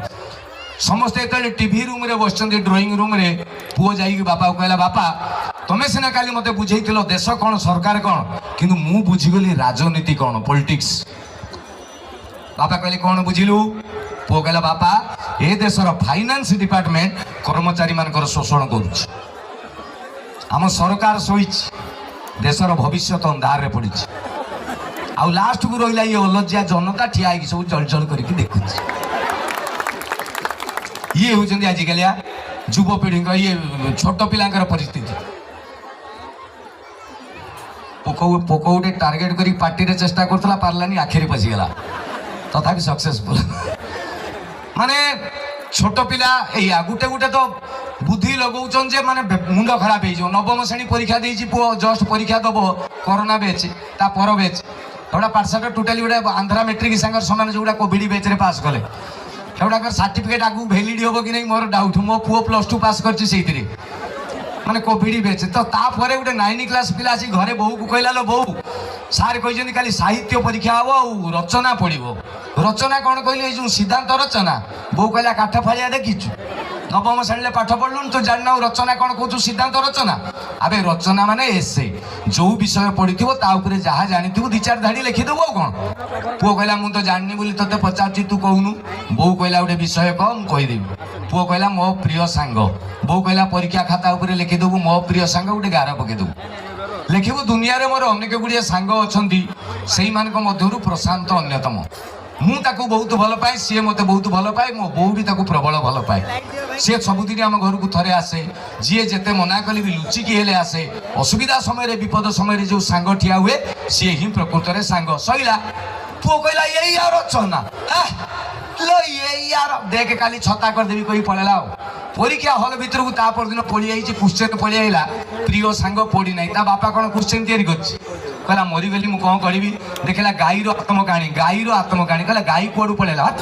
ସମସ୍ତେ ଯେତେବେଳେ ଟିଭି ରୁମ୍ରେ ବସିଛନ୍ତି, ଡ୍ରଇଂ ରୁମ୍ରେ, ପୁଅ ଯାଇକି ବାପାକୁ କହିଲା, ବାପା, ତମେ ସିନା କାଲି ମୋତେ ବୁଝେଇଥିଲ ଦେଶ କ'ଣ, ସରକାର କ'ଣ, କିନ୍ତୁ ମୁଁ ବୁଝିଗଲି ରାଜନୀତି କ'ଣ, ପଲିଟିକ୍ସ। ବାପା କହିଲେ, କ'ଣ ବୁଝିଲୁ? ପୁଅ କହିଲା, ବାପା, ଏ ଦେଶର ଫାଇନାନ୍ସ ଡିପାର୍ଟମେଣ୍ଟ କର୍ମଚାରୀ ମାନଙ୍କର ଶୋଷଣ କରୁଛି, ଆମ ସରକାର ଶୋଇଛି। ଦେଶର ଭବିଷ୍ୟତ ଅନ୍ଧାରରେ ପଡ଼ିଛି। ଆଉ ଲାଷ୍ଟକୁ ରହିଲା ଇଏ ଅଲଜ୍ୟା ଜନତା, ଠିଆ ହେଇକି ସବୁ ଜଳ ଜଳ କରିକି ଦେଖୁଛି। ଇଏ ହେଉଛନ୍ତି ଆଜିକାଲିଆ ଯୁବପିଢ଼ିଙ୍କ, ଇଏ ଛୋଟ ପିଲାଙ୍କର ପରିସ୍ଥିତି। ପୋକ ପୋକ ଗୋଟେ ଟାର୍ଗେଟ କରି ପାଟିରେ ଚେଷ୍ଟା କରୁଥିଲା, ପାରିଲାନି, ଆଖିରେ ପଶିଗଲା, ତଥାପି ସକ୍ସେସଫୁଲ। ମାନେ ଛୋଟ ପିଲା ଏଇଆ ଗୋଟେ ଗୋଟେ ତ ବୁଦ୍ଧି ଲଗାଉଛନ୍ତି ଯେ ମାନେ ମୁଣ୍ଡ ଖରାପ ହେଇଯିବ। ନବମ ଶ୍ରେଣୀ ପରୀକ୍ଷା ଦେଇଛି ପୁଅ, ଜଷ୍ଟ ପରୀକ୍ଷା ଦବ, କରୋନା ବେଚ୍, ତା ପର ବେଚ୍। ଏଗୁଡ଼ା ପାଠଶାଠ ଟୋଟାଲି ଗୋଟେ ଆନ୍ଧ୍ରା ମେଟ୍ରିକ ସାଙ୍ଗରେ ସମାନ, ଯୋଉଟା କୋଭିଡ ବେଚ୍ରେ ପାସ୍ କଲେ। ସେଗୁଡ଼ାକର ସାର୍ଟିଫିକେଟ୍ ଆଗକୁ ଭ୍ୟାଲିଡ୍ ହବ କି ନାହିଁ ମୋର ଡାଉଟ୍। ମୋ ପୁଅ +2 ପାସ୍ କରିଛି ସେଇଥିରେ, ମାନେ କୋଭିଡ ବେଚ୍। ତ ତାପରେ ଗୋଟେ 9 କ୍ଲାସ୍ ପିଲା ଆସି ଘରେ ବୋଉକୁ କହିଲା, ଲୋ ବୋଉ, ସାର୍ କହିଛନ୍ତି କାଲି ସାହିତ୍ୟ ପରୀକ୍ଷା ହବ ଆଉ ରଚନା ପଡ଼ିବ। ରଚନା କ'ଣ କହିଲେ? ଏଇ ଯେଉଁ ସିଦ୍ଧାନ୍ତ ରଚନା। ବୋଉ କହିଲା, କାଠ ଫାଳିଆ ଦେଖିଛୁ? ନବମ ଶ୍ରେଣୀରେ ପାଠ ପଢ଼ିଲୁନି, ତୁ ଜାଣିନାଉ ରଚନା କ'ଣ କହୁଛୁ ସିଦ୍ଧାନ୍ତ ରଚନା? ଆବେ, ରଚନା ମାନେ ଏସେ, ଯୋଉ ବିଷୟ ପଢ଼ିଥିବ ତା ଉପରେ ଯାହା ଜାଣିଥିବୁ ଦି ଚାରି ଧାଡ଼ି ଲେଖିଦେବୁ, ଆଉ କ'ଣ? ପୁଅ କହିଲା, ମୁଁ ତ ଜାଣିନି ବୋଲି ତୋତେ ପଚାରୁଛି, ତୁ କହୁନୁ। ବୋଉ କହିଲା, ଗୋଟେ ବିଷୟ କହ, ମୁଁ କହିଦେବି। ପୁଅ କହିଲା, ମୋ ପ୍ରିୟ ସାଙ୍ଗ। ବୋଉ କହିଲା, ପରୀକ୍ଷା ଖାତା ଉପରେ ଲେଖିଦେବୁ ମୋ ପ୍ରିୟ ସାଙ୍ଗ, ଗୋଟେ ଗାର ପକେଇଦେବୁ। ଲେଖିବୁ, ଦୁନିଆରେ ମୋର ଅନେକ ଗୁଡ଼ିଏ ସାଙ୍ଗ ଅଛନ୍ତି, ସେଇମାନଙ୍କ ମଧ୍ୟରୁ ପ୍ରଶାନ୍ତ ଅନ୍ୟତମ। ମୁଁ ତାକୁ ବହୁତ ଭଲ ପାଏ, ସିଏ ମୋତେ ବହୁତ ଭଲ ପାଏ, ମୋ ବୋଉ ବି ତାକୁ ପ୍ରବଳ ଭଲ ପାଏ। ସିଏ ସବୁଦିନ ଆମ ଘରକୁ ଥରେ ଆସେ। ଯିଏ ଯେତେ ମନା କଲେ ବି ଲୁଚିକି ହେଲେ ଆସେ। ଅସୁବିଧା ସମୟରେ, ବିପଦ ସମୟରେ ଯୋଉ ସାଙ୍ଗ ଠିଆ ହୁଏ, ସିଏ ହିଁ ପ୍ରକୃତରେ ସାଙ୍ଗ। ସଇଲା। ପୁଅ କହିଲା, ଏଇ ଆଉ ରଚନା ଲୋ, ଏଇ ଆର ଦେଖେ, କାଲି ଛତା କରିଦେବି କହି ପଳେଇଲା। ଆଉ ପରୀକ୍ଷା ହଲ୍ ଭିତରକୁ ତା ପରଦିନ ପଳେଇ ଯାଇଛି, କ୍ୱେଶ୍ଚେନ୍ ପଳେଇ ଆଇଲା, ପ୍ରିୟ ସାଙ୍ଗ ପଡ଼ି ନାହିଁ। ତା ବାପା କ'ଣ କ୍ୱେଶ୍ଚେନ୍ ତିଆରି କରିଛି? କହିଲା, ମରିଗଲି, ମୁଁ କ'ଣ କରିବି? ଦେଖିଲା ଗାଈର ଆତ୍ମକାହାଣୀ, ଗାଈର ଆତ୍ମକାହାଣୀ। କହିଲା, ଗାଈ କୁଆଡ଼ୁ ପଳେଇଲା? ହଟ୍।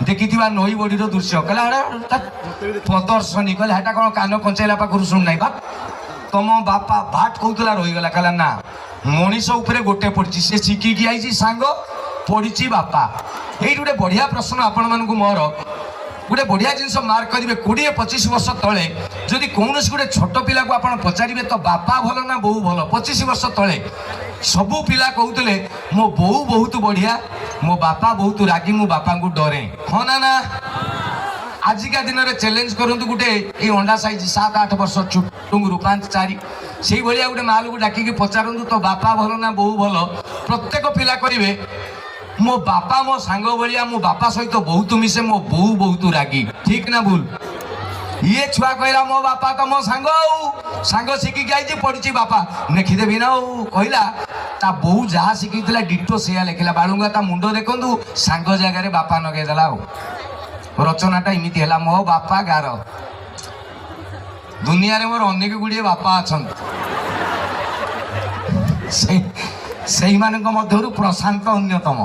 ଦେଖିଥିବା ନଈ ବଢ଼ିର ଦୃଶ୍ୟ। କହିଲା, ହେଟା ପ୍ରଦର୍ଶନୀ। କହିଲା, ହେଟା କ'ଣ କାନ କଞ୍ଚେଇଲା ପାଖରୁ ଶୁଣୁନାହିଁ? ବା ତମ ବାପା ଭାଟ କହୁଥିଲା, ରହିଗଲା। କହିଲା, ନା, ମଣିଷ ଉପରେ ଗୋଟେ ପଡ଼ିଛି, ସେ ଶିଖିକି ଆଇଛି ସାଙ୍ଗ, ପଡ଼ିଛି ବାପା। ଏଇଠି ଗୋଟେ ବଢ଼ିଆ ପ୍ରଶ୍ନ ଆପଣମାନଙ୍କୁ ମୋର। ଗୋଟେ ବଢ଼ିଆ ଜିନିଷ ମାର୍କ କରିବେ, 20-25 ବର୍ଷ ତଳେ ଯଦି କୌଣସି ଗୋଟେ ଛୋଟ ପିଲାକୁ ଆପଣ ପଚାରିବେ ତ ବାପା ଭଲ ନା ବୋଉ ଭଲ, 25 ବର୍ଷ ତଳେ ସବୁ ପିଲା କହୁଥିଲେ, ମୋ ବୋଉ ବହୁତ ବଢ଼ିଆ, ମୋ ବାପା ବହୁତ ରାଗି, ମୁଁ ବାପାଙ୍କୁ ଡରେ। ହଁ ନା ନା? ଆଜିକା ଦିନରେ ଚ୍ୟାଲେଞ୍ଜ କରନ୍ତୁ, ଗୋଟେ ଏଇ ଅଣ୍ଡା ସାଇଜ 7-8 ବର୍ଷ ଟୁଙ୍ଗୁରୁ, 5-4, ସେଇଭଳିଆ ଗୋଟେ ମାଲକୁ ଡାକିକି ପଚାରନ୍ତୁ ତ ବାପା ଭଲ ନା ବୋଉ ଭଲ, ପ୍ରତ୍ୟେକ ପିଲା କହିବେ, ମୋ ବାପା ମୋ ସାଙ୍ଗ ଭଳିଆ, ମୋ ବାପା ସହିତ ବହୁତ ମିଶେ, ମୋ ବୋଉ ବହୁତ ରାଗି। ଠିକ ନା ଭୁଲ? ଇଏ ଛୁଆ କହିଲା, ମୋ ବାପା ତ ମୋ ସାଙ୍ଗ, ଆଉ ସାଙ୍ଗ ଶିଖିକି ଆଇଛି, ପଡ଼ିଛି ବାପା, ଲେଖିଦେବି ନା ଆଉ। କହିଲା, ତା ବୋଉ ଯାହା ଶିଖିଥିଲା ଡିଟୋ ସେଇଆ ଲେଖିଲା। ବାଳୁଙ୍ଗା ତା ମୁଣ୍ଡ ଦେଖନ୍ତୁ, ସାଙ୍ଗ ଜାଗାରେ ବାପା ନଗେଇଦେଲା, ଆଉ ରଚନାଟା ଏମିତି ହେଲା, ମୋ ବାପା ଗାର। ଦୁନିଆରେ ମୋର ଅନେକ ଗୁଡ଼ିଏ ବାପା ଅଛନ୍ତି, ସେଇମାନଙ୍କ ମଧ୍ୟରୁ ପ୍ରଶାନ୍ତ ଅନ୍ୟତମ।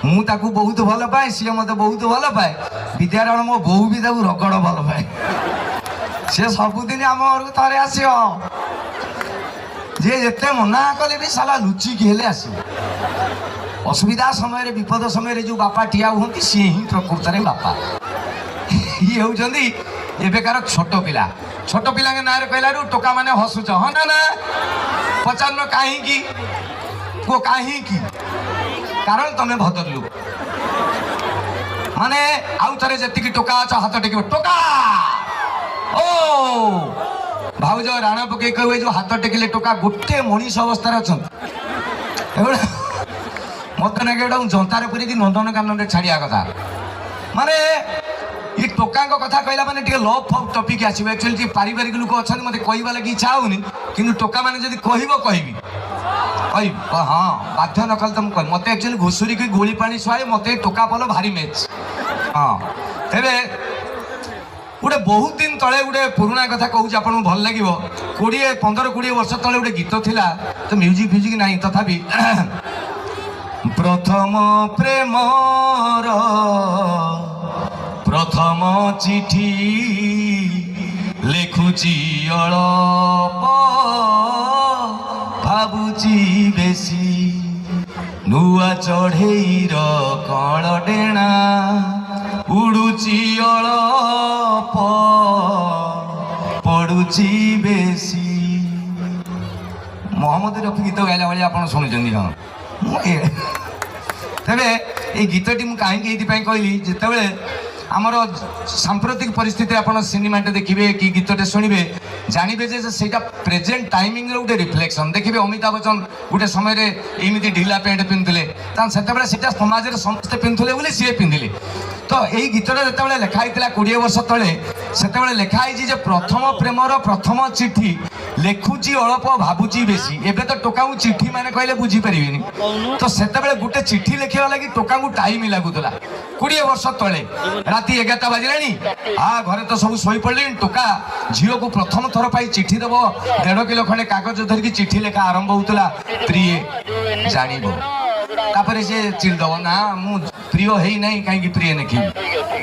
ମୁଁ ତାକୁ ବହୁତ ଭଲ ପାଏ, ସିଏ ମୋତେ ବହୁତ ଭଲ ପାଏ। ବିଦ୍ୟାରଣ ମୋ ବୋଉ ବି ତାକୁ ରଗଡ଼ ଭଲ ପାଏ। ସିଏ ସବୁଦିନ ଆମ ଘରକୁ ଥରେ ଆସିବ। ଯିଏ ଯେତେ ମନା କଲେ ବି ସାଲା ଲୁଚିକି ହେଲେ ଆସିବ। ଅସୁବିଧା ସମୟରେ, ବିପଦ ସମୟରେ ଯୋଉ ବାପା ଠିଆ ହୁଅନ୍ତି, ସିଏ ହିଁ ପ୍ରକୃତରେ ବାପା। ଇଏ ହେଉଛନ୍ତି ଏବେକାର ଛୋଟ ପିଲା। ଛୋଟ ପିଲାଙ୍କ ନାଁରେ କହିଲାରୁ ଟୋକା ମାନେ ହସୁଛ, ହଁ ନା ନା? ପଚାରୁନ କାହିଁକି? କୁହ କାହିଁକି? କାରଣ ତମେ ଭଦ୍ରଲୋକ ମାନେ। ଆଉ ଥରେ ଯେତିକି ଟୋକା ଅଛ ହାତ ଟେକିବ। ଟୋକା ଓ ଭାଉଜ, ରାଣ ପକେଇ କହିବେ, ଯୋଉ ହାତ ଟେକିଲେ ଟୋକା ଗୋଟେ ମଣିଷ ଅବସ୍ଥାରେ ଅଛନ୍ତି ଏଗୁଡ଼ା। ମତେ ନାଗେ ଏଗୁଡ଼ା ଜନ୍ତାରେ ପୁରେଇକି ନନ୍ଦନକାନନରେ ଛାଡ଼ିବା କଥା। ମାନେ ଏ ଟୋକାଙ୍କ କଥା କହିଲା ମାନେ ଟିକେ ଲଭ୍ ଫବ୍ ଟପିକ୍ ଆସିବ। ଆକ୍ଚୁଆଲି ଟିକେ ପାରିବାରିକ ଲୋକ ଅଛନ୍ତି, ମୋତେ କହିବା ଲାଗି ଇଚ୍ଛା ହଉନି, କିନ୍ତୁ ଟୋକା ମାନେ ଯଦି କହିବ, କହିବି କହିବି। ହଁ, ବାଧ୍ୟ ନ କଲେ ତ ମୁଁ କହିବି। ମୋତେ ଆକ୍ଚୁଆଲି ଘୁଷୁରିକି ଗୋଳି ପାଣି ଶୁଆଏ, ମୋତେ ଟୋକା ପଲ ଭାରି ମ୍ୟାଚ୍। ହଁ, ତେବେ ଗୋଟେ ବହୁତ ଦିନ ତଳେ ଗୋଟେ ପୁରୁଣା କଥା କହୁଛି, ଆପଣଙ୍କୁ ଭଲ ଲାଗିବ। 15-20 ବର୍ଷ ତଳେ ଗୋଟେ ଗୀତ ଥିଲା, ତ ମ୍ୟୁଜିକ୍ ଫ୍ୟୁଜିକ୍ ନାହିଁ, ତଥାପି, ପ୍ରଥମ ପ୍ରେମର ପ୍ରଥମ ଚିଠି ଲେଖୁଛି ଅଳପ, ଭାବୁଛି ବେଶୀ। ନୂଆ ଚଢ଼େଇର କଳ ଡେଣା ଉଡୁଛି ଅଳପ, ପଡୁଛି ବେଶୀ। ମହମ୍ମଦ ରଫି ଗୀତ ଗାଇଲା ଭଳିଆ ଆପଣ ଶୁଣୁଛନ୍ତି। ହଁ, ମୁଁ ତେବେ ଏଇ ଗୀତଟି ମୁଁ କାହିଁକି ଏଇଥିପାଇଁ କହିଲି, ଯେତେବେଳେ ଆମର ସାମ୍ପ୍ରତିକ ପରିସ୍ଥିତିରେ ଆପଣ ସିନେମାଟେ ଦେଖିବେ କି ଗୀତଟେ ଶୁଣିବେ, ଜାଣିବେ ଯେ ସେଇଟା ପ୍ରେଜେଣ୍ଟ ଟାଇମିଂର ଗୋଟେ ରିଫ୍ଲେକ୍ସନ୍। ଦେଖିବେ, ଅମିତାଭ ବଚ୍ଚନ ଗୋଟେ ସମୟରେ ଏମିତି ଢିଲା ପ୍ୟାଣ୍ଟ ପିନ୍ଧୁଥିଲେ, ତାହେଲେ ସେତେବେଳେ ସେଇଟା ସମାଜରେ ସମସ୍ତେ ପିନ୍ଧୁଥିଲେ ବୋଲି ସିଏ ପିନ୍ଧିଲେ। ତ ଏଇ ଗୀତଟା ଯେତେବେଳେ ଲେଖା ହେଇଥିଲା 20 ବର୍ଷ ତଳେ, ସେତେବେଳେ ଲେଖା ହେଇଛି ଯେ ପ୍ରଥମ ପ୍ରେମର ପ୍ରଥମ ଚିଠି, ଲେଖୁଛି ଅଳପ ଭାବୁଛି ବେଶୀ। ଏବେ ତ ଟୋକାଙ୍କୁ ଚିଠି ମାନେ କହିଲେ ବୁଝିପାରିବେନି। ତ ସେତେବେଳେ ଗୋଟେ ଚିଠି ଲେଖିବା ଲାଗି ଟୋକାଙ୍କୁ ଟାଇମ୍ ଲାଗୁଥିଲା। 20 ବର୍ଷ ତଳେ ରାତି 11ଟା ବାଜିଲାଣି, ଘରେ ତ ସବୁ ଶୋଇପଡ଼ିଲେଣି। ଟୋକା ଝିଅକୁ ପ୍ରଥମ ଥର ପାଇଁ ଚିଠି ଦେବ, 1.5 କିଲୋ ଖଣ୍ଡେ କାଗଜ ଧରିକି ଚିଠି ଲେଖା ଆରମ୍ଭ ହଉଥିଲା, ପ୍ରିୟେ ଜାଣିବ। ତାପରେ ସେ ଚିରିଦବ, ନା ମୁଁ ପ୍ରିୟ ହେଇନାହିଁ, କାହିଁକି ପ୍ରିୟ ଲେଖିବି?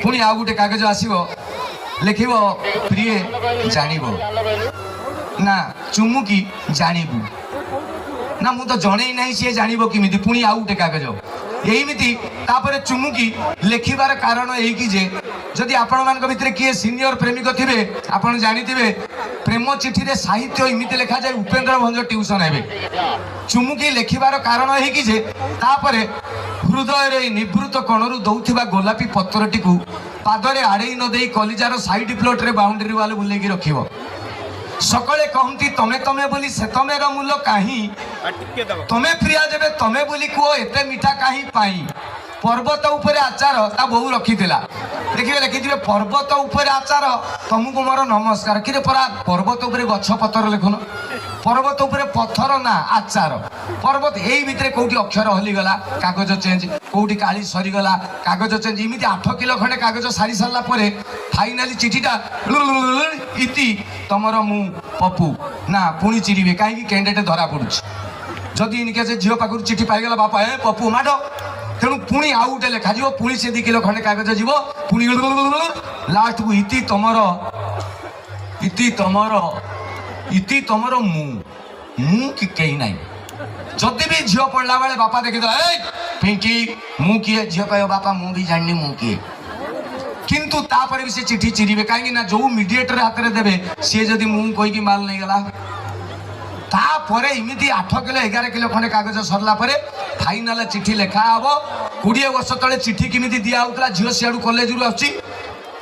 ପୁଣି ଆଉ ଗୋଟେ କାଗଜ ଆସିବ, ଲେଖିବ ପ୍ରିୟେ ଜାଣିବ, ନା ଚୁମୁକି ଜାଣିବୁ, ନା ମୁଁ ତ ଜଣେଇ ନାହିଁ, ସିଏ ଜାଣିବ କେମିତି? ପୁଣି ଆଉ ଗୋଟେ କାଗଜ ଏଇମିତି। ତାପରେ ଚୁମୁକି ଲେଖିବାର କାରଣ ଏଇକି ଯେ ଯଦି ଆପଣମାନଙ୍କ ଭିତରେ କିଏ ସିନିୟର ପ୍ରେମିକ ଥିବେ, ଆପଣ ଜାଣିଥିବେ, ପ୍ରେମ ଚିଠିରେ ସାହିତ୍ୟ ଏମିତି ଲେଖାଯାଏ, ଉପେନ୍ଦ୍ର ଭଞ୍ଜ ଟ୍ୟୁସନ ହେବେ। ଚୁମୁକି ଲେଖିବାର କାରଣ ଏହିକି ଯେ ତାପରେ ହୃଦୟରେ ଏଇ ନିଭୃତ କଣରୁ ଦଉଥିବା ଗୋଲାପୀ ପତ୍ରଟିକୁ ପାଦରେ ଆଡ଼େଇ ନ ଦେଇ କଲିଜାର ସାଇଡ୍ ପ୍ଲଟରେ ବାଉଣ୍ଡରୀ ୱାଲ ବୁଲେଇକି ରଖିବ। ସକାଳେ କହନ୍ତି ତମେ ତମେ ବୋଲି, ସେ ତମେର ମୂଲ କାହିଁ? ତମେ ପ୍ରିୟା ଯେବେ ତମେ ବୋଲି କୁହ, ଏତେ ମିଠା କାହିଁ ପାଇଁ? ପର୍ବତ ଉପରେ ଆଚାର ତା ବୋଉ ରଖିଥିଲା, ଦେଖିବେ ଲେଖିଥିବେ, ପର୍ବତ ଉପରେ ଆଚାର ତମକୁ ମୋର ନମସ୍କାର। କିରେ ପରା, ପର୍ବତ ଉପରେ ଗଛ ପତର ଲେଖୁନ, ପର୍ବତ ଉପରେ ପଥର ନା ଆଚାର ପର୍ବତ। ଏଇ ଭିତରେ କୋଉଠି ଅକ୍ଷର ହଲିଗଲା, କାଗଜ ଚେଞ୍ଜ, କୋଉଠି କାଳି ସରିଗଲା, କାଗଜ ଚେଞ୍ଜ। ଏମିତି 8 କିଲୋ ଖଣ୍ଡେ କାଗଜ ସାରି ସାରିଲା ପରେ ଫାଇନାଲି ଚିଠିଟା ଇତି ତମର ମୁଁ ପପୁ। ନା, ପୁଣି ଚିରିବେ। କାହିଁକି? କ୍ୟାଣ୍ଡିଡେଟ୍ ଧରା ପଡୁଛି। ଯଦି ଇନକେ ସେ ଝିଅ ପାଖରୁ ଚିଠି ପାଇଗଲା, ବାପା ଏ ପପୁ ମାଡ଼। ତେଣୁ ପୁଣି ଆଉ ଗୋଟେ ଲେଖାଯିବ, ପୁଣି ସେ 2 କିଲୋ ଖଣ୍ଡେ କାଗଜ ଯିବ, ପୁଣି ଲାଷ୍ଟକୁ ଇତି ତମର, ଇତି ତମର, ଇତି ତମର ମୁଁ। ମୁଁ କି କେହି ନାହିଁ। ଯଦି ବି ଝିଅ ପଢିଲା ବେଳେ ବାପା ଦେଖିଦେଲା, ଏଇ ପିଙ୍କି, ମୁଁ କିଏ? ଝିଅ କହିବ, ବାପା ମୁଁ ବି ଜାଣିନି ମୁଁ କିଏ। କିନ୍ତୁ ତାପରେ ବି ସେ ଚିଠି ଚିରିବେ। କାହିଁକି ନା ଯୋଉ ମିଡିଏଟର ହାତରେ ଦେବେ, ସିଏ ଯଦି ମୁଁ କହିକି ମାଲ ନେଇଗଲା। ତାପରେ ଏମିତି 8 କିଲୋ 11 କିଲୋ ଖଣ୍ଡେ କାଗଜ ସରିଲା ପରେ ଫାଇନାଲ ଚିଠି ଲେଖା ହବ। 20 ବର୍ଷ ତଳେ ଚିଠି କେମିତି ଦିଆ ହଉଥିଲା? ଝିଅ ସିଆଡ଼ୁ କଲେଜରୁ ଆସୁଛି,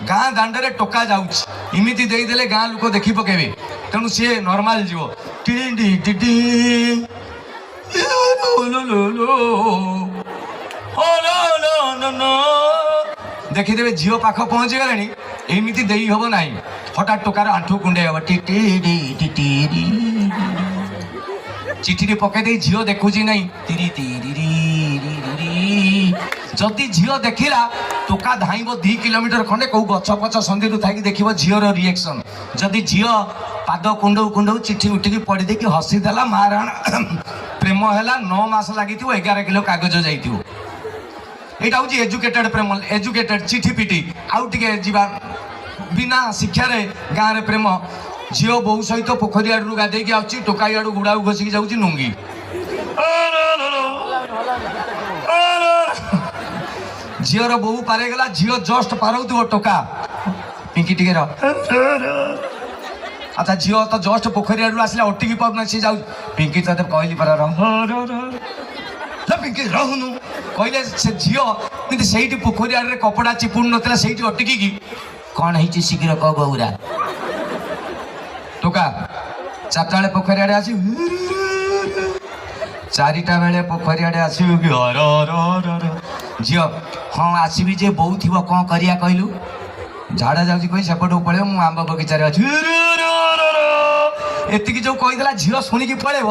ଗାଁ ଦାଣ୍ଡରେ ଟୋକା ଯାଉଛି, ଏମିତି ଦେଇଦେଲେ ଗାଁ ଲୋକ ଦେଖି ପକେଇବେ। ତେଣୁ ସିଏ ନର୍ମାଲ ଯିବ, ଟି ଟି ଟି ଟି ଲୋ ଲୋ ଲୋ ଓ ଲୋ ଲୋ ଲୋ ଲୋ। ଦେଖିଦେବେ ଝିଅ ପାଖ ପହଞ୍ଚିଗଲାଣି, ଏମିତି ଦେଇ ହବ ନାହିଁ। ହଠାତ୍ ଟୋକାର ଆଣ୍ଠୁ କୁଣ୍ଡେଇ ହବ, ଟି ଟି ଟି ଟି ଟି ଟି। ଚିଠିଟି ପକେଇ ଦେଇ ଝିଅ ଦେଖୁଛି ନାହିଁ, ତିରି ତିରି ରି ରି ରି ରି। ଯଦି ଝିଅ ଦେଖିଲା, ଟୋକା ଧାଇଁବ 2 କିଲୋମିଟର ଖଣ୍ଡେ, କୋଉ ଗଛ ପଛ ସନ୍ଧିରୁ ଥାଇକି ଦେଖିବ ଝିଅର ରିଏକ୍ସନ। ଯଦି ଝିଅ ପାଦ କୁଣ୍ଡଉ କୁଣ୍ଡଉ ଚିଠି ଉଠିକି ପଡ଼ି ଦେଇକି ହସିଦେଲା, ମାରାଣ ପ୍ରେମ ହେଲା। 9 ମାସ ଲାଗିଥିବ, 11 କିଲୋ କାଗଜ ଯାଇଥିବ। ଏଇଟା ହଉଛି ଏଜୁକେଟେଡ୍ ପ୍ରେମ, ଏଜୁକେଟେଡ୍ ଚିଠି ପିଟି। ଆଉ ଟିକେ ଯିବା, ବିନା ଶିକ୍ଷାରେ ଗାଁରେ ପ୍ରେମ। ଝିଅ ବୋଉ ସହିତ ପୋଖରୀ ଆଡ଼ରୁ ଗାଧେଇକି ଆସୁଛି, ଟୋକା ଇଆଡ଼ୁ ଗୁଡ଼ାକୁ ଘଷିକି ଯାଉଛି ନୁଙ୍ଗି। ଝିଅର ବୋଉ ପାରେଇଗଲା, ଝିଅ ଜଷ୍ଟ ପାରଉଥିବ, ଟୋକା ପିଙ୍କି ଟିକେ ରହ। ଆଚ୍ଛା, ଝିଅ ତ ଜଷ୍ଟ ପୋଖରୀ ଆଡ଼ରୁ ଆସିଲା, ଅଟିକି ପାରୁନା, ସିଏ ଯାଉଛି, ପିଙ୍କି ତତେ କହିଲି ପରା ରହ ରହ ରହ, ପିଙ୍କି ରହୁନୁ କହିଲେ। ସେ ଝିଅ କିନ୍ତୁ ସେଇଠି ପୋଖରୀ ଆଡ଼ରେ କପଡ଼ା ଚିପୁଡୁ ନଥିଲା, ସେଇଠି ଅଟିକିକି, କଣ ହେଇଛି ଶୀଘ୍ର କହ ଗୌରା। ଟୋକା 4ଟା ବେଳେ ପୋଖରୀ ଆଡ଼େ ଆସିବୁ, 4ଟା ବେଳେ ପୋଖରୀ ଆଡ଼େ ଆସିବୁ କି? ହର ହର ହର ହର। ଝିଅ, ହଁ ଆସିବି ଯେ, ବୋଉ ଥିବ, କଣ କରିବା କହିଲୁ? ଝାଡ଼ା ଯାଉଛି କହି ସେପଟକୁ ପଳେଇବ, ମୁଁ ଆମ୍ବ ବଗିଚାରେ ଅଛି। ଏତିକି ଯୋଉ କହିଦେଲା, ଝିଅ ଶୁଣିକି ପଳେଇବ।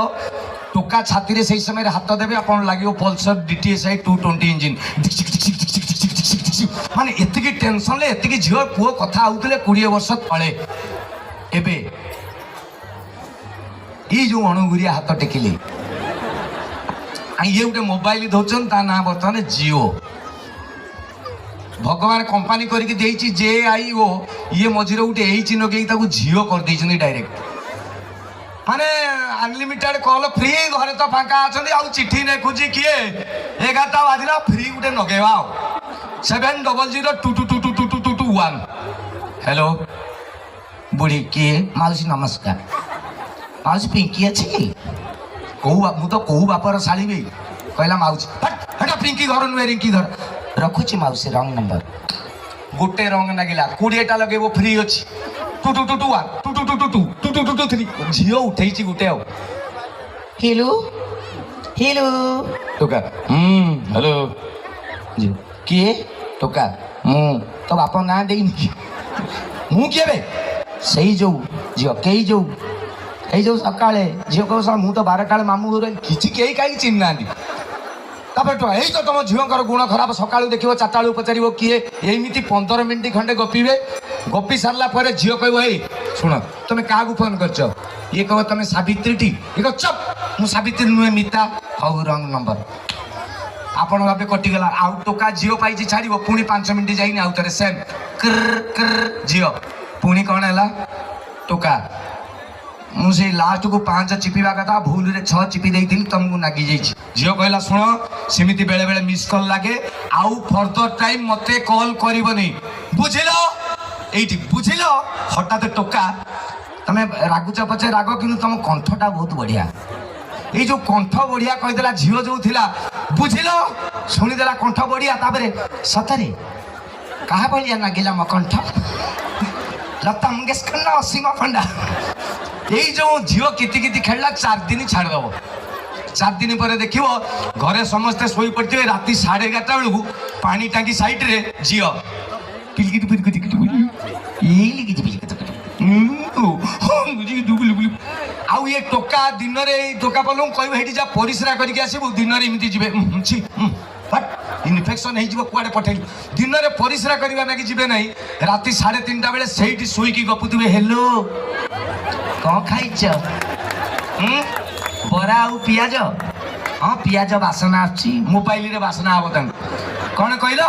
ଟୋକା ଛାତିରେ ସେଇ ସମୟରେ ହାତ ଦେବେ ଆପଣ, ଲାଗିବ ପଲସର ଡିଟିଏସ୍ଆଇ 220 ଇଞ୍ଜିନ୍। ମାନେ ଏତିକି ଟେନସନରେ ଏତିକି ଝିଅ ପୁଅ କଥା ହଉଥିଲେ 20 ବର୍ଷ ତଳେ। ଏବେ ଏଇ ଯୋଉ ଅଣୁଗୁରିଆ ହାତ ଟେକିଲେ, ଆଉ ଇଏ ଗୋଟେ ମୋବାଇଲ ଧରୁଛନ୍ତି, ତା ନାଁ ବର୍ତ୍ତମାନ ଜିଓ। ଭଗବାନ କମ୍ପାନୀ କରିକି ଦେଇଛି ଜେ I ଓ, ଇଏ ମଝିରେ ଗୋଟେ ଏଇଚ ଲଗେଇକି ତାକୁ ଝିଅ କରିଦେଇଛନ୍ତି ଡାଇରେକ୍ଟ। ମାନେ ଅନଲିମିଟେଡ୍ କଲ୍ ଫ୍ରି, ଘରେ ତ ଫାଙ୍କା ଅଛନ୍ତି, ଆଉ ଚିଠି ଲେଖୁଛି କିଏ? 11ଟା ବାଜିଲା, ଫ୍ରି ଗୋଟେ ଲଗେଇବା। ଆଉ 700222222221। ହ୍ୟାଲୋ ବୁଢ଼ୀ, କିଏ? ମାଉସୀ ନମସ୍କାର। ମାଉସୀ, ପିଙ୍କି ଅଛି କି? କୋଉ ମୁଁ ତ କୋଉ ବାପର ଶାଳିବି? କହିଲା ମାଉସୀ, ହଟ୍, ହେଟା ପିଙ୍କି ଘର ନୁହେଁ, ରିଙ୍କି ଘର। ରଖୁଛି ମାଉସୀ, ରଙ୍ଗ ନମ୍ବର। ଗୋଟେ ରଙ୍ଗ ଲାଗିଲା। 20ଟା ଲଗେଇବ, ଫ୍ରି ଅଛି। 2 2 2 2 1, 2 2 2 2 2, 2 2 2 2 3। ଝିଅ ଉଠେଇଛି ଗୋଟେ ଆଉ। Hello, hello. ଟୋକା, ହୁଁ, ହ୍ୟାଲୋ। ଝିଅ, କିଏ? ଟୋକା, ମୁଁ ତୋ ବାପ ନାଁ ଦେଇନି। ମୁଁ କିଏ ବେ? ସେଇ ଯୋଉ ଝିଅ, କେଇ ଯୋଉ ଏଇ ଯୋଉ ସକାଳେ। ଝିଅ କହିବ, "ଶଳା, ମୁଁ ତ 12ଟା ବେଳେ ମାମୁଁ ଘରୁ ଆଇଲି, କିଛି କେହି କାହିଁକି ଚିହ୍ନି ନାହାନ୍ତି।" ତାପରେ ଟୋକା, ଏଇ ତ ତମ ଝିଅଙ୍କର ଗୁଣ ଖରାପ, ସକାଳୁ ଦେଖିବ, 4ଟା ବେଳକୁ ପଚାରିବ କିଏ। ଏମିତି 15 ମିନିଟ୍ ଖଣ୍ଡେ ଗପିବେ। ଗପି ସାରିଲା ପରେ ଝିଅ କହିବ, ଏଇ ଶୁଣ, ତମେ କାହାକୁ ଫୋନ କରିଛ? ଇଏ କହିବ, ତମେ ସାବିତ୍ରୀଟି? ଇଏ କହିବ, ଚପ୍, ମୁଁ ସାବିତ୍ରୀ ନୁହେଁ, ମିତା। ହଉ, ରଙ୍ଗ ନମ୍ବର। ଆପଣ ଭାବେ କଟିଗଲା। ଆଉ ଟୋକା ଝିଅ ପାଇଛି, ଛାଡ଼ିବ? ପୁଣି 5 ମିନିଟ୍ ଯାଇନି, ଆଉ ଥରେ ସେମ୍ କ୍ର କ୍ର। ଝିଅ, ପୁଣି କ'ଣ ହେଲା? ଟୋକା, ମୁଁ ସେଇ ଲାଷ୍ଟକୁ 5 ଚିପିବା କଥା, ଭୁଲରେ 6 ଚିପି ଦେଇଥିଲି, ତମକୁ ନାଗି ଯାଇଛି। ଝିଅ କହିଲା, ଶୁଣ, ସେମିତି ବେଳେ ବେଳେ ମିସ୍ କଲ୍ ଲାଗେ, ଆଉ ଫର୍ଦର ଟାଇମ୍ ମତେ କଲ୍ କରିବନି, ବୁଝିଲ? ଏଇଠି ବୁଝିଲ। ହଠାତ୍ ଟୋକା, ତମେ ରାଗୁଛ ପଛେ ରାଗ, କିନ୍ତୁ ତମ କଣ୍ଠଟା ବହୁତ ବଢିଆ। ଏଇ ଯୋଉ କଣ୍ଠ ବଢିଆ କହିଦେଲା, ଝିଅ ଯୋଉ ଥିଲା, ବୁଝିଲ, ଶୁଣିଦେଲା କଣ୍ଠ ବଢିଆ। ତାପରେ, ସତରେ କାହା ଭଳିଆ ନାଗିଲା ମୋ କଣ୍ଠ, ଲତା ମଙ୍ଗେଶକର ନା ଅସୀମା ପଣ୍ଡା? ଏଇ ଯୋଉ ଝିଅ କିତି କିତି ଖେଳିଲା, 4 ଦିନ ଛାଡ଼ିଦବ। 4 ଦିନ ପରେ ଦେଖିବ, ଘରେ ସମସ୍ତେ ଶୋଇ ପଡ଼ିଥିବେ, ରାତି 11:30 ବେଳକୁ ପାଣି ଟାଙ୍କି ସାଇଡରେ ଝିଅ ପିଲିକିଟି ପିଲିକିଟି ପିଲିକିଟି। ଆଉ ଇଏ ଟୋକା ଦିନରେ, ଏଇ ଟୋକା ପଲଙ୍କୁ କହିବ, ହେଇଠି ଯା ପରିସ୍ରା କରିକି ଆସିବୁ। ଦିନରେ ଏମିତି ଯିବେ, ଛି, ଇନଫେକ୍ସନ ହେଇଯିବ, କୁଆଡ଼େ ପଠେଇଲୁ। ଦିନରେ ପରିସ୍ରା କରିବା ନାଗି ଯିବେ ନାହିଁ, ରାତି 3:30 ବେଳେ ସେଇଠି ଶୋଇକି ଗପୁଥିବେ। ହେଲୋ, କ'ଣ ଖାଇଛ? ହୁଁ, ବରା ଆଉ ପିଆଜ। ହଁ, ପିଆଜ ବାସନା ଆସୁଛି। ମୋବାଇଲରେ ବାସନା ହବ ତାଙ୍କୁ। କ'ଣ କହିଲ?